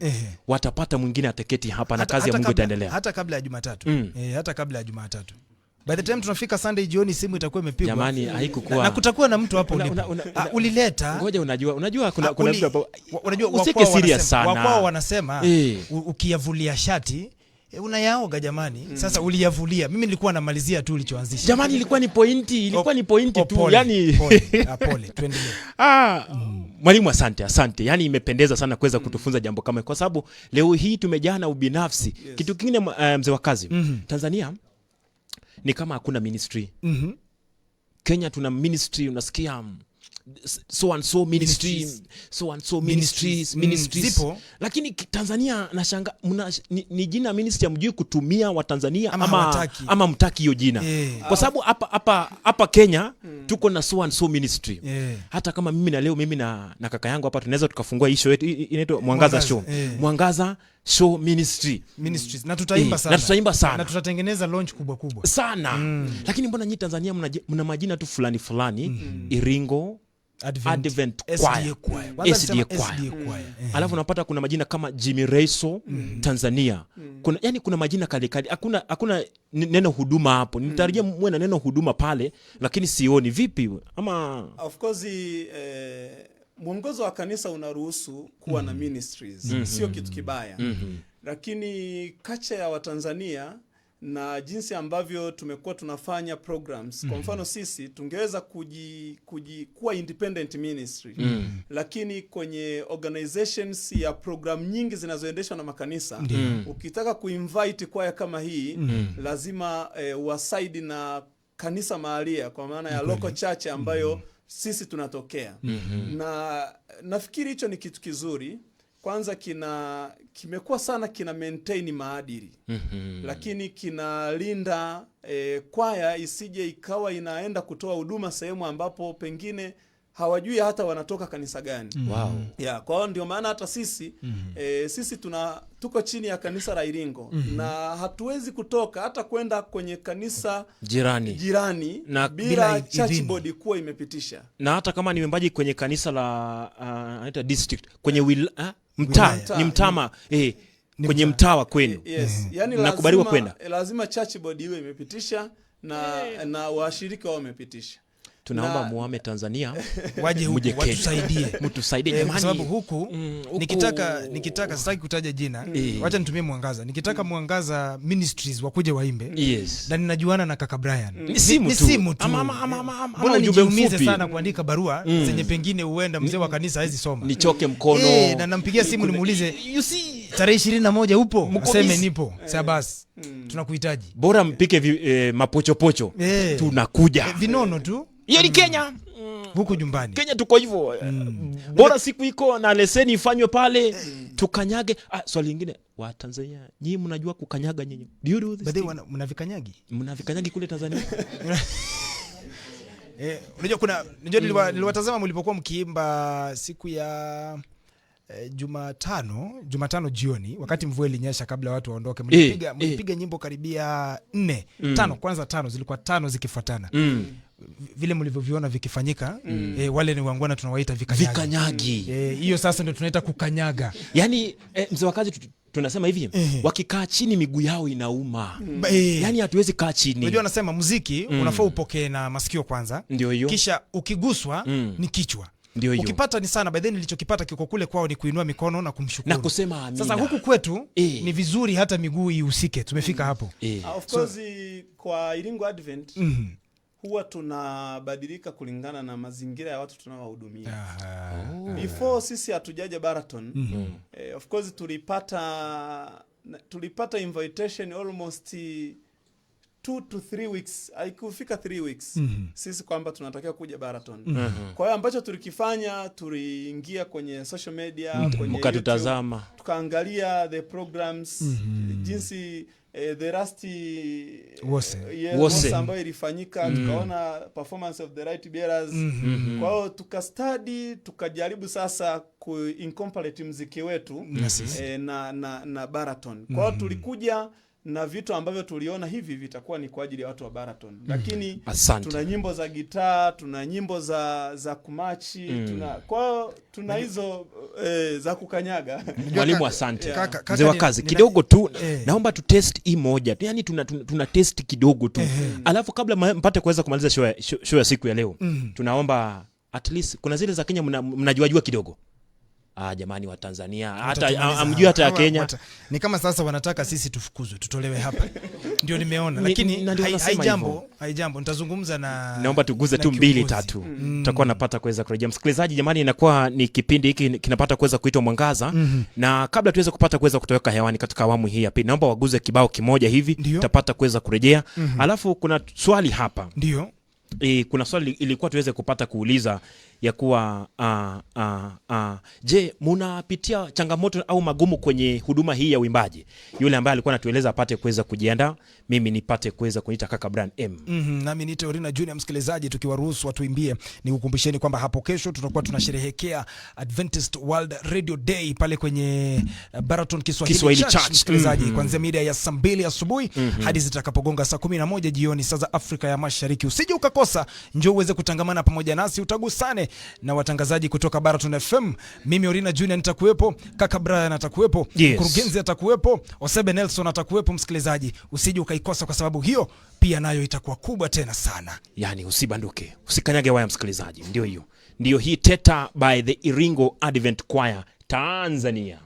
Watapata mwingine ateketi hapa na kazi ya Mungu itaendelea. Hata kabla ya Jumatatu. Hata kabla ya Jumatatu. By the time tunafika Sunday jioni simu itakuwa imepigwa. Jamani, haikukuwa. Na kutakuwa na mtu hapo ulipo. Ulileta. Ngoja, unajua kuna mtu hapo. Unajua Usike serious sana. Wakwao wanasema, ukiyavulia shati unayaoga jamani. Sasa uliyavulia. Mimi nilikuwa namalizia tu ulichoanzisha. Jamani, ilikuwa ni pointi, ilikuwa ni pointi tu, Pole, yani. pole. Pole, tuendelee. Mwalimu, asante, asante. Yaani imependeza sana kuweza kutufunza jambo kama hili, kwa sababu leo hii tumejaa na ubinafsi. Kitu kingine, mzee wa kazi, Tanzania ni kama hakuna ministry. Kenya tuna ministry, unasikia so and so ministry, Ministries. so and so ministries, Ministries. ministries. Zipo. Lakini Tanzania nashanga, ni jina ministry hamjui kutumia wa Tanzania Ama hawataki. ama mtaki hiyo jina. Kwa sababu hapa Kenya tuko na so and so ministry. Hata kama mimi na leo mimi na kaka yangu hapa tunaweza tukafungua hii show yetu, inaitwa Mwangaza Mwangaza, Show. Mwangaza Show Ministry. Ministries. Na tutaimba sana. Na tutaimba sana. Na tutatengeneza launch kubwa kubwa. Sana. Lakini mbona nyinyi Tanzania mna majina tu fulani fulani, Iringo Advent. Advent SDA Choir. Choir. Kwanza SDA alisema Choir. SDA Choir. Alafu unapata kuna majina kama Jimmy Reiso, Tanzania. Kuna, yani kuna majina kali kali. Hakuna neno huduma hapo. Nitarajia muwe na neno huduma pale, lakini sioni. Vipi? Ama of course, mwongozo wa kanisa unaruhusu kuwa na ministries. Sio kitu kibaya. Lakini kacha ya Watanzania na jinsi ambavyo tumekuwa tunafanya programs. Kwa mfano sisi tungeweza kuwa independent ministry, lakini kwenye organizations ya program nyingi zinazoendeshwa na makanisa, ukitaka kuinvite kwaya kama hii, lazima uasaidi na kanisa mahalia, kwa maana ya local church ambayo sisi tunatokea. Na nafikiri hicho ni kitu kizuri. Kwanza kimekuwa sana kina maintain maadili, lakini kinalinda kwaya isije ikawa inaenda kutoa huduma sehemu ambapo pengine hawajui hata wanatoka kanisa gani. Yeah, kwa hiyo ndio maana hata sisi sisi tuko chini ya kanisa la Iringo, na hatuwezi kutoka hata kwenda kwenye kanisa jirani jirani Na bila bila church idhini. board kuwa imepitisha. Na hata kama ni mwimbaji kwenye kanisa la anaita district kwenye mtaa. Wilaya. Ni mtama Ni kwenye mtaa. mtaa wa kwenu. Yes. Yani Mnakubaliwa lazima, kwenda? lazima church board iwe imepitisha na washirika wao wamepitisha. Tunaomba muame Tanzania Waje huku muje Kenya. watusaidie. Mtusaidie Kwa jamani. sababu huku, Huku- nikitaka sitaki kutaja jina, wacha nitumie Mwangaza. Nikitaka Mwangaza Ministries wakuje waimbe, na ninajuana na kaka Brian, Ni simu ni tu. simu tu. Ama Mbona ujumbe nijiumize mfupi. sana kuandika barua zenye pengine huenda mzee wa kanisa hawezi soma? Nichoke mkono. Na nampigia simu nimuulize, You see, tarehe 21 upo? Mko Aseme busy. nipo. Sasa basi tunakuhitaji. Bora mpike mapochopocho. Tunakuja. Vinono tu. Hiyo ni Kenya. Huku nyumbani. Kenya tuko hivyo. Bora siku iko na leseni ifanywe pale, tukanyage. Swali lingine, wa Tanzania, nyinyi mnajua kukanyaga nyinyi? Do you do this By the way, thing? mnavikanyagi? Mnavikanyagi kule Tanzania? Unajua kuna unajua niliwatazama mlipokuwa mkiimba siku ya Jumatano jioni wakati mvua ilinyesha kabla watu waondoke. Mlipiga nyimbo karibia 4, 5, kwanza 5 zilikuwa 5 zikifuatana. Vile mlivyoviona vikifanyika, wale ni wangwana tunawaita vikanyagi. Vikanyagi. Hiyo sasa ndio tunaita kukanyaga. Yaani, mzee wa kazi, tunasema hivi, wakikaa chini miguu yao inauma. Yaani hatuwezi kaa chini. Unajua wanasema muziki unafaa upokee na masikio kwanza. Ndio hiyo. Kisha ukiguswa ni kichwa. Ndio hiyo. Ukipata ni sana. By then nilichokipata kiko kule kwao ni kuinua mikono na kumshukuru. Na kusema amina. Sasa huku kwetu ni vizuri hata miguu ihusike. Tumefika hapo. Of course, kwa Iringo Advent huwa tunabadilika kulingana na mazingira ya watu tunaowahudumia. Before sisi hatujaja Baraton, of course tulipata invitation almost 2 to 3 weeks, haikufika 3 weeks sisi kwamba tunatakiwa kuja Baraton. Kwa hiyo ambacho tulikifanya, tuliingia kwenye social media, kwenye Mkatutazama. YouTube, tukaangalia the programs, jinsi the last Wose. yes, Wose. Wose ambayo ilifanyika, tukaona performance of the right bearers. Kwa hiyo tukastudy, tukajaribu sasa kuincorporate mziki wetu na Baraton. Kwa hiyo tulikuja na vitu ambavyo tuliona hivi vitakuwa ni kwa ajili ya watu wa Baraton. Lakini Asante. tuna nyimbo za gitaa, tuna nyimbo za kumachi, kwa hiyo tuna hizo za kukanyaga. Mwalimu, asante. Kaka, Mzee wa kazi, kidogo tu naomba tu test hii moja. Yaani tuna test kidogo tu. Alafu kabla mpate kuweza kumaliza show ya siku ya leo, tunaomba at least kuna zile za Kenya mnajuajua kidogo. Jamani wa Tanzania, hata Watatumaliza amjui hata ya hawa. Kenya. Ni kama sasa wanataka sisi tufukuzwe, tutolewe hapa. Ndio nimeona, lakini Na ndio wanasema hivyo. haijambo. Nitazungumza na Naomba tuguze na tu mbili kiongozi. tatu. Tutakuwa napata kuweza kurejea. Msikilizaji, jamani, inakuwa ni kipindi hiki kinapata kuweza kuitwa Mwangaza. Na kabla tuweze kupata kuweza kutoweka hewani katika awamu hii ya pili, naomba waguze kibao kimoja hivi, tutapata kuweza kurejea. Alafu kuna swali hapa. Kuna swali ilikuwa tuweze kupata kuuliza ya kuwa, je, munapitia changamoto au magumu kwenye huduma hii ya uimbaji? Yule ambaye alikuwa anatueleza apate kuweza kujiandaa, mimi nipate kuweza kuita kaka Brian M. Nami niite Orina Junior. Msikilizaji, tukiwaruhusu watuimbie, nikukumbusheni kwamba hapo kesho tutakuwa tunasherehekea Adventist World Radio Day pale kwenye Baraton Kiswahili, Kiswahili Church, Church. Msikilizaji, kuanzia mida ya saa 2 asubuhi hadi zitakapogonga saa 11 jioni saa za Afrika ya Mashariki. Usije ukakosa, njoo uweze kutangamana pamoja nasi, utagusane na watangazaji kutoka Baraton FM. Mimi Orina Junior nitakuwepo, kaka Brian atakuwepo, mkurugenzi atakuwepo, Osebe Nelson atakuwepo. Msikilizaji, usije ukaikosa kwa sababu hiyo pia nayo itakuwa kubwa tena sana. Yaani usibanduke, usikanyage waya msikilizaji. Ndio hiyo. Ndio hii Teta by the Iringo Advent Choir Tanzania.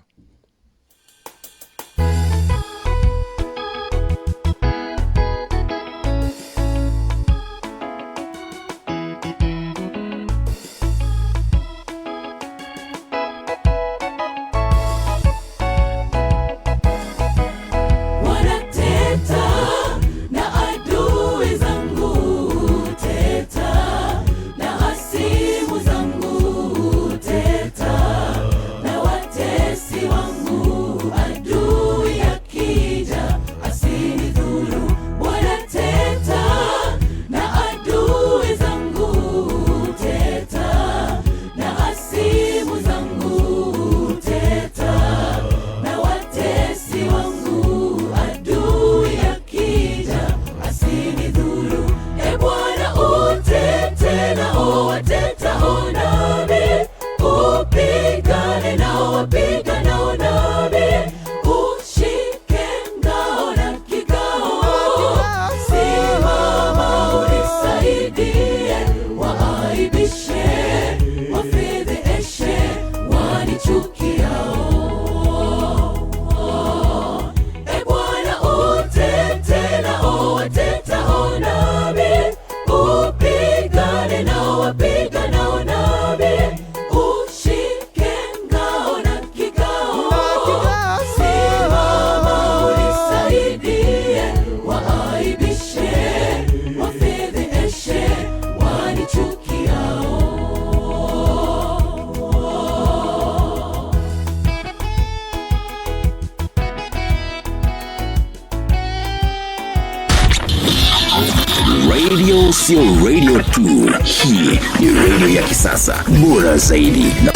sio radio tu, hii ni radio ya kisasa bora zaidi na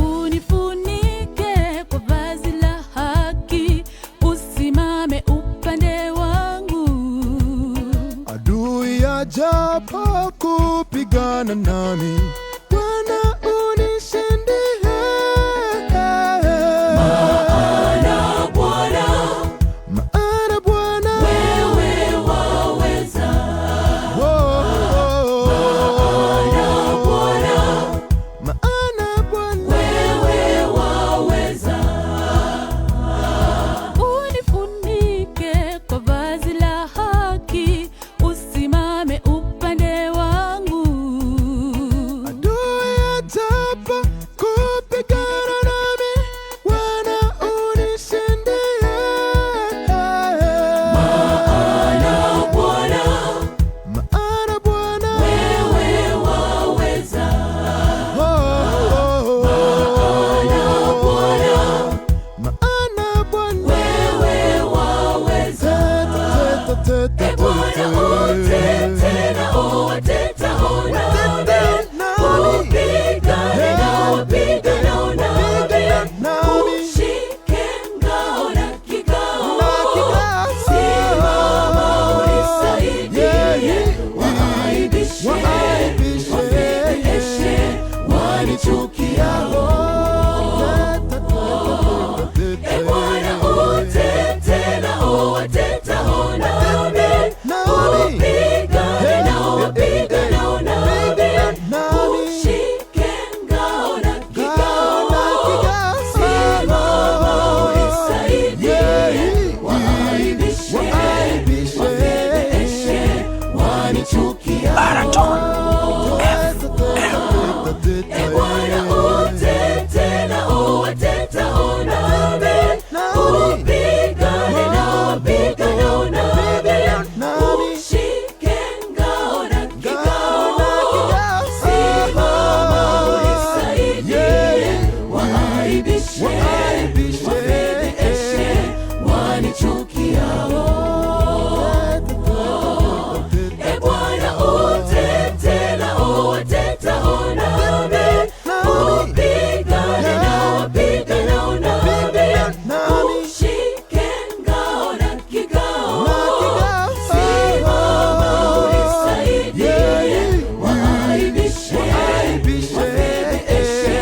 Unifunike kwa vazi la haki, usimame upande wangu. Adui ajapo kupigana nami, Bwana unishindie. Maana Bwana, Maana Bwana wewe waweza. Oh, oh, oh. Maana Bwana, Maana Bwana wewe waweza. Unifunike kwa vazi la haki, usimame upande wangu. Adui ajapo kupigana nami, Bwana unishindie. Maana Bwana, Maana Bwana wewe waweza. Oh, oh, oh. Maana Bwana, Maana Bwana wewe waweza. Teta, teta, E teta, Bwana, utete na uwatetao nami, upigane na wapiganao nami, ushike ngao na kigao. Simama unisaidie, waaibishe, wafedheheshe wanichukiao. E Bwana, utete na uwatetao nami, upigane na wapiganao nami, ushike ngao na kigao. Simama unisaidie, waaibishe, wafedheheshe wanichukiao. E Bwana, utete na uwatetao nami, upigane na wapiganao nami, ushike ngao na kigao. Simama unisaidie, waaibishe, wafedheheshe wanichukiao. E Bwana, utete na uwatetao nami, upigane na wapiganao nami, ushike ngao na kigao. Simama unisaidie, waaibishe, wafedheheshe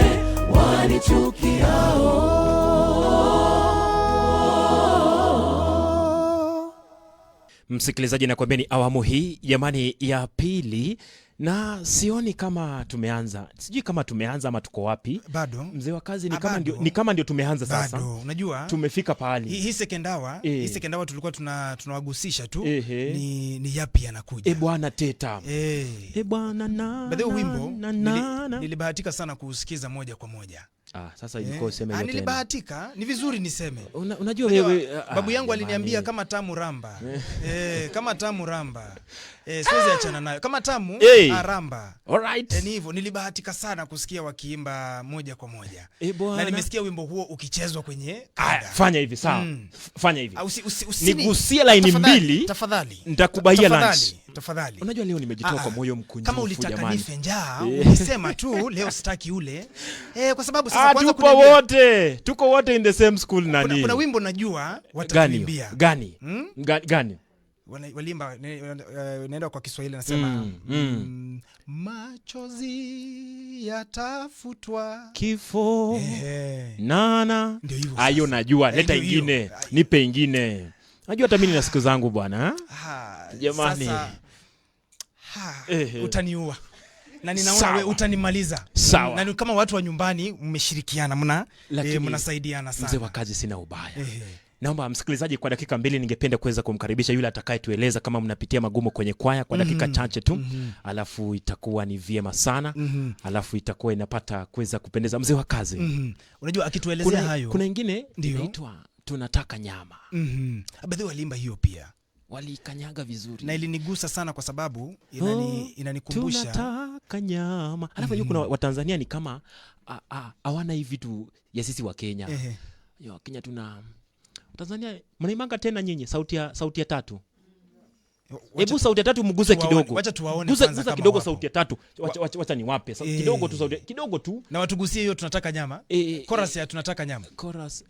wanichukiao. Msikilizaji, nakwambia ni awamu hii jamani ya pili, na sioni kama tumeanza, sijui kama tumeanza ama tuko wapi. Bado. Mzee wa kazi, ni Ah, kama bado. ndio, ni kama ndio tumeanza sasa. Bado unajua Tumefika pahali hii second hour, hii second hour tulikuwa tunawagusisha tu ni yapi yanakuja. E bwana teta. E bwana na By the way, wimbo na, na, na. nilibahatika sana kuusikiza moja kwa moja. Ah, sasa ilikuwa useme hiyo tena. Nilibahatika, ni vizuri niseme. Unajua Unajua, wewe, babu yangu aliniambia jamani. kama tamu ramba. Kama tamu ramba. Siwezi achana nayo. Kama tamu ramba. Alright. Ni hivyo, nilibahatika sana kusikia wakiimba moja kwa moja. Bwana. Na nimesikia wimbo huo ukichezwa kwenye Aya, kanda. fanya hivi sawa. Fanya hivi. Ah, usini- Nigusie laini Tafadhali, mbili. Tafadhali. Nitakubaia lunch. Tafadhali, tafadhali. Unajua leo nimejitoa Ah, kwa moyo mkunjufu Kama ulitaka jamani. nife njaa, ulisema tu leo sitaki ule. Kwa sababu sasa Ah, kwanza tupo wote. Tuko wote in the same school nani. kuna wimbo najua Gani? watatuimbia. Gani? Gani? Waliimba naenda kwa Kiswahili nasema machozi yatafutwa Kifo. Nana. Ndio hivyo Ayo sasa. najua, leta Ndio hiyo. ingine. Nipe ingine. Najua hata mimi nina siku zangu bwana. Jamani. Sasa, utaniua. Na ninaona Sawa. we utanimaliza. Sawa. Na ni kama watu wa nyumbani mmeshirikiana, Lakini mnasaidiana sana. Mzee wa kazi, sina ubaya. Naomba msikilizaji, kwa dakika mbili ningependa kuweza kumkaribisha yule atakayetueleza kama mnapitia magumu kwenye kwaya kwa dakika chache tu. Alafu itakuwa ni vyema sana. Alafu itakuwa inapata kuweza kupendeza mzee wa kazi. Unajua akituelezea hayo. Kuna ingine Ndio. inaitwa tunataka nyama. By the way, waliimba hiyo pia. Walikanyaga vizuri. Na ilinigusa sana kwa sababu inanikumbusha. Tunataka nyama. Alafu kuna Watanzania ni kama hawana hivi vitu ya sisi wa Kenya. Yo, Kenya tuna Tanzania mnaimanga tena nyinyi sauti ya tatu. Hebu sauti ya tatu mguze kidogo. Wacha tuwaone Guza, kwanza guza kama kidogo wapo. Sauti ya tatu. Wacha niwape. Kidogo tu, sauti kidogo tu. Na watugusie hiyo tunataka nyama. Chorus ya tunataka nyama. Chorus.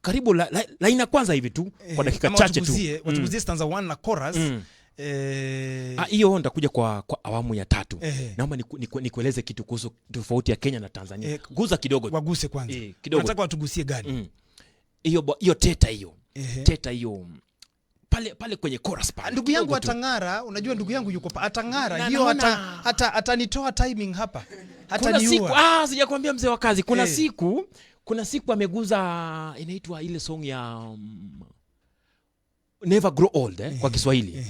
Karibu laina kwanza hivi tu kwa dakika Ama chache tu. Watuguzie stanza 1 na chorus. Hiyo nitakuja kwa awamu ya tatu. Naomba nikueleze kitu kuhusu tofauti ya Kenya na Tanzania. Guza kidogo. Waguse kwanza. Kidogo. Nataka watugusie gani? Hiyo teta hiyo. Teta hiyo. Pale kwenye chorus pale. Ndugu yangu atang'ara, unajua ndugu yangu yuko atang'ara. Hiyo atanitoa timing hapa. Hataniua. Sijakwambia mzee wa kazi. Kuna siku ameguza inaitwa ile song ya Never Grow Old kwa Kiswahili.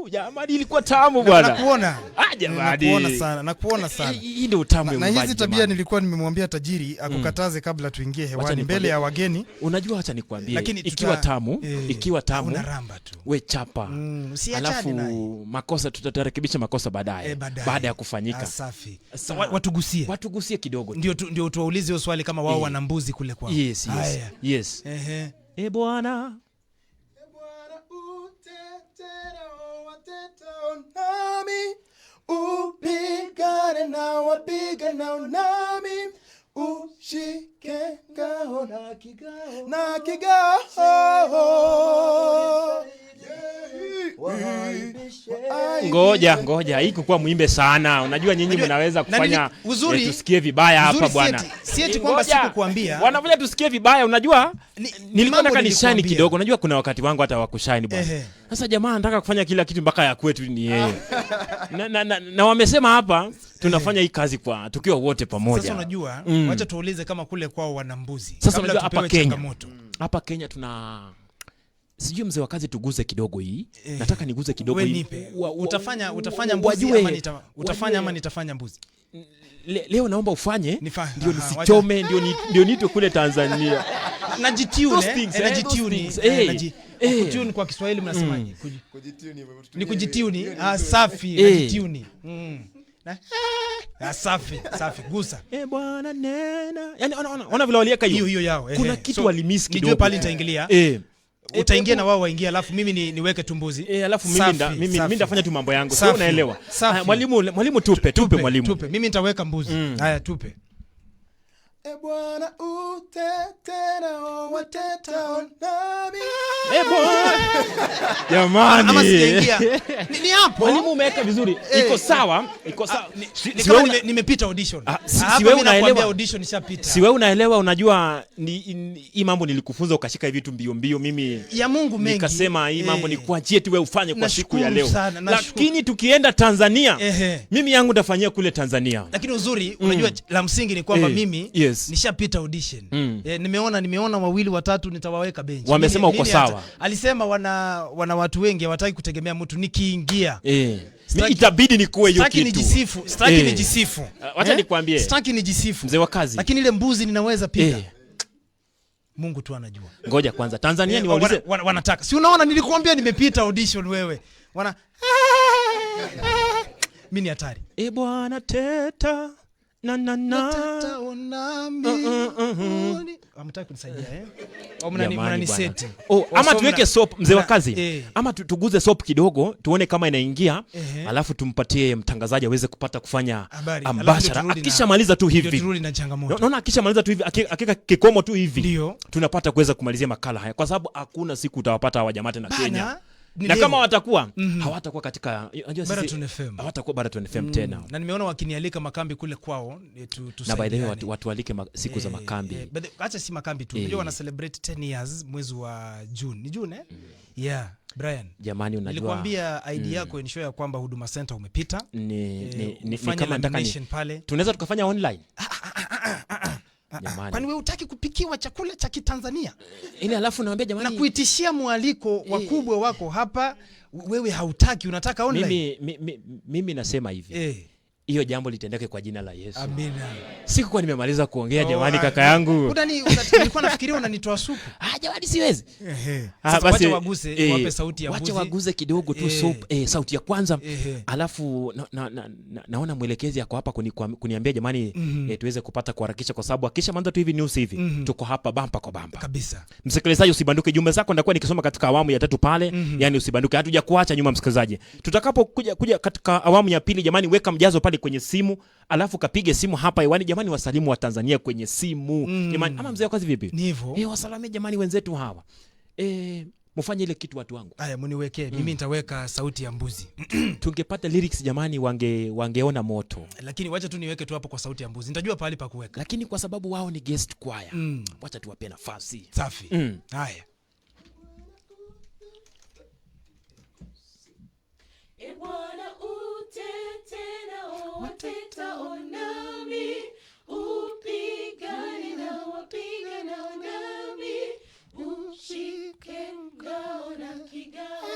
Jamani ilikuwa tamu bwana. Nakuona. Jamani. Nakuona sana. Hii ndio utamu. Na hizi tabia nilikuwa nimemwambia tajiri akukataze kabla tuingie hewani mbele ya wageni. Unajua acha nikwambie, ikiwa tamu unaramba tu. We chapa. Alafu makosa tutarekebisha makosa baadaye. Baada ya kufanyika. Safi. Watugusie. Watugusie kidogo. Ndio tuwaulize hiyo swali kama wao wana mbuzi kule kwao. Yes. Yes. E Bwana. Nami upigane na wapiga na nami ushike ngao na kigao Ngoja hii kuwa muimbe sana. Unajua nyinyi mnaweza kufanya tusikie vibaya hapa bwana. Si eti kwamba sikukuambia. Wanafanya tusikie vibaya, unajua? Nilikuwa nataka nishine kidogo. Unajua kuna wakati wangu hata wa kushine bwana. Sasa jamaa anataka kufanya kila kitu mpaka ya kwetu ni yeye. Na wamesema hapa tunafanya hii kazi kwa tukiwa wote pamoja. Sasa unajua, wacha tuulize kama kule kwao wana mbuzi. Sasa unajua hapa Kenya. Hapa Kenya tuna sijui mzee wa kazi tuguze kidogo hii. Nataka niguze kidogo hii. Utafanya mbuzi ama ama nitafanya mbuzi. Leo naomba ufanye ndio nisichome, ndio nitwe kule Tanzania. Najitune, najitune. Kutune kwa Kiswahili mnasemaje? Kujitune. Ni kujitune. Safi, najitune. Safi, gusa. Bwana nena. Yaani ona vile walieka hiyo. Hiyo yao. Kuna kitu walimiss kidogo. Nijue pale nitaingilia. Utaingia na wao waingia, alafu mimi niweke tumbuzi. Alafu mimi nitafanya tu mambo yangu. Sio unaelewa. Mwalimu tupe mwalimu. Tupe. Mimi nitaweka mbuzi. Haya tupe. E Bwana utetena wateta nami. E Bwana. Jamani. Ama sijaingia. Ni hapo. Mwalimu umeweka vizuri. Iko sawa, iko sawa. Ni kama nimepita audition. Si wewe unaelewa audition nishapita. Si wewe unaelewa, unajua hii mambo nilikufunza ukashika hivi vitu mbio mbio, mimi ya Mungu mengi. Nikasema hii mambo ni kuachie tu wewe ufanye kwa siku ya leo. Lakini tukienda Tanzania, mimi yangu nitafanyia kule Tanzania. Lakini uzuri unajua la msingi ni kwamba mimi nishapita audition. Nimeona wawili watatu nitawaweka bench. Wamesema uko sawa. Alisema wana watu wengi hawataki kutegemea mtu nikiingia. Itabidi nikuwe hiyo kitu. Sitaki nijisifu. Wacha nikwambie. Sitaki nijisifu. Mzee wa kazi. Lakini ile mbuzi ninaweza piga. Mungu tu anajua. Ngoja kwanza Tanzania niwaulize. Wanataka. Si unaona nilikuambia nimepita audition wewe. Wana mimi ni hatari. Bwana teta. Na na na teta onami. Hamtaki kunisaidia Au mnaniseti. Ama tuweke soap mzee wa kazi. Ama tuguze soap kidogo tuone kama inaingia, alafu tumpatie mtangazaji aweze kupata kufanya ambashara. Akishamaliza tu hivi. Turudi na changamoto. Naona akishamaliza tu hivi, akika kikomo tu hivi. Tunapata kuweza kumalizia makala haya kwa sababu hakuna siku utawapata hawa jamaa tena Kenya. Na kama watakuwa hawatakuwa katika unajua sisi hawatakuwa Baraton FM tena. Na nimeona wakinialika makambi kule kwao tusaidiane. Na by the way watu walike siku za makambi. Acha si makambi tu. Unajua wana celebrate 10 years mwezi wa June. Ni June Yeah, Brian. Jamani unajua. Nilikwambia ID yako ensure ya kwamba Huduma Center umepita. Ni kama nataka ni pale. Tunaweza tukafanya online. Kwani wewe hutaki kupikiwa chakula cha Kitanzania? Ile alafu naambia jamani, na kuitishia mwaliko wakubwa wako hapa, wewe hautaki, unataka online. Mimi nasema hivi. Hiyo jambo litendeke kwa jina la Yesu. Amina. Sikuwa nimemaliza kuongea jamani, Oh, kaka yangu. Nilikuwa nafikiria unanitoa supu. Ah, jamani siwezi. Ehe. Ah, Sasa basi, wacha waguse, wape sauti ya wacha mbuzi. waguze kidogo tu soup, sauti ya kwanza. Alafu naona mwelekezi ako hapa kuniambia jamani, tuweze kupata kuharakisha kwa sababu akisha maliza tu hivi news hivi, tuko hapa bampa kwa bampa. Kabisa. Msikilizaji, usibanduke, jumbe zako ndakuwa nikisoma katika awamu ya tatu pale. Yani usibanduke, hatuja kuacha nyuma msikilizaji. Tutakapokuja kuja katika awamu ya pili, jamani, weka mjazo pale kwenye simu, alafu kapige simu hapa hewani. Jamani, wasalimu wa Tanzania kwenye simu jamani, ama mzee wa kazi vipi? Ni hivyo. Wasalamie jamani wenzetu hawa, mfanye ile kitu watu wangu. Aya, muniwekee. Mimi nitaweka sauti ya mbuzi. Tungepata lyrics jamani, wangeona moto, Lakini wacha tu niweke tu hapo kwa sauti ya mbuzi. Nitajua pahali pa kuweka. Lakini kwa sababu wao ni guest choir, wacha tuwape nafasi. Safi. Haya. E Bwana, utete nao watetao nami, upigane nao wapiganao nami, ushike ngao na kigao.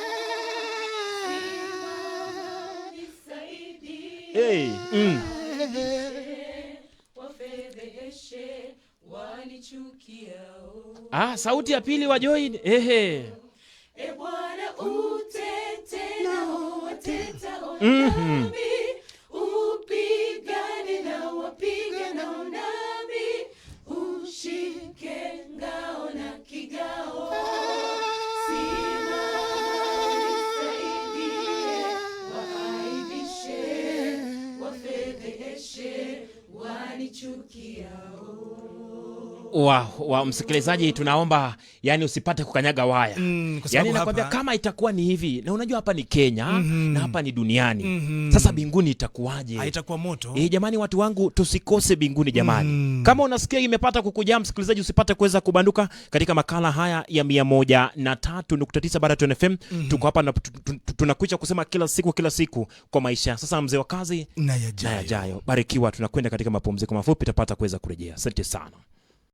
Simama nisaidie, Hey. Wafedheheshe wanichukiao. Ah, sauti ya pili wa join. Ehe. E Bwana, utete nao watetao nami, upigane nao wapiganao nami, ushike ngao na kigao. Simama nisaidie, waaibishe, wafedheheshe wanichukiao. Wa msikilizaji, tunaomba yani usipate kukanyaga waya. Kwa sababu Yani nakwambia kama itakuwa ni hivi, na unajua hapa ni Kenya na hapa ni duniani, sasa mbinguni itakuwaje? Ah, itakuwa moto. Jamani, watu wangu, tusikose mbinguni jamani. Kama unasikia imepata kukujaa msikilizaji, usipate kuweza kubanduka katika makala haya ya 103.9 Baraton FM. Tuko hapa na tunakuja kusema kila siku kila siku kwa maisha sasa, mzee wa kazi na na yajayo. yajayo. Barikiwa, tunakwenda katika mapumziko mafupi, tutapata kuweza kurejea. Asante sana.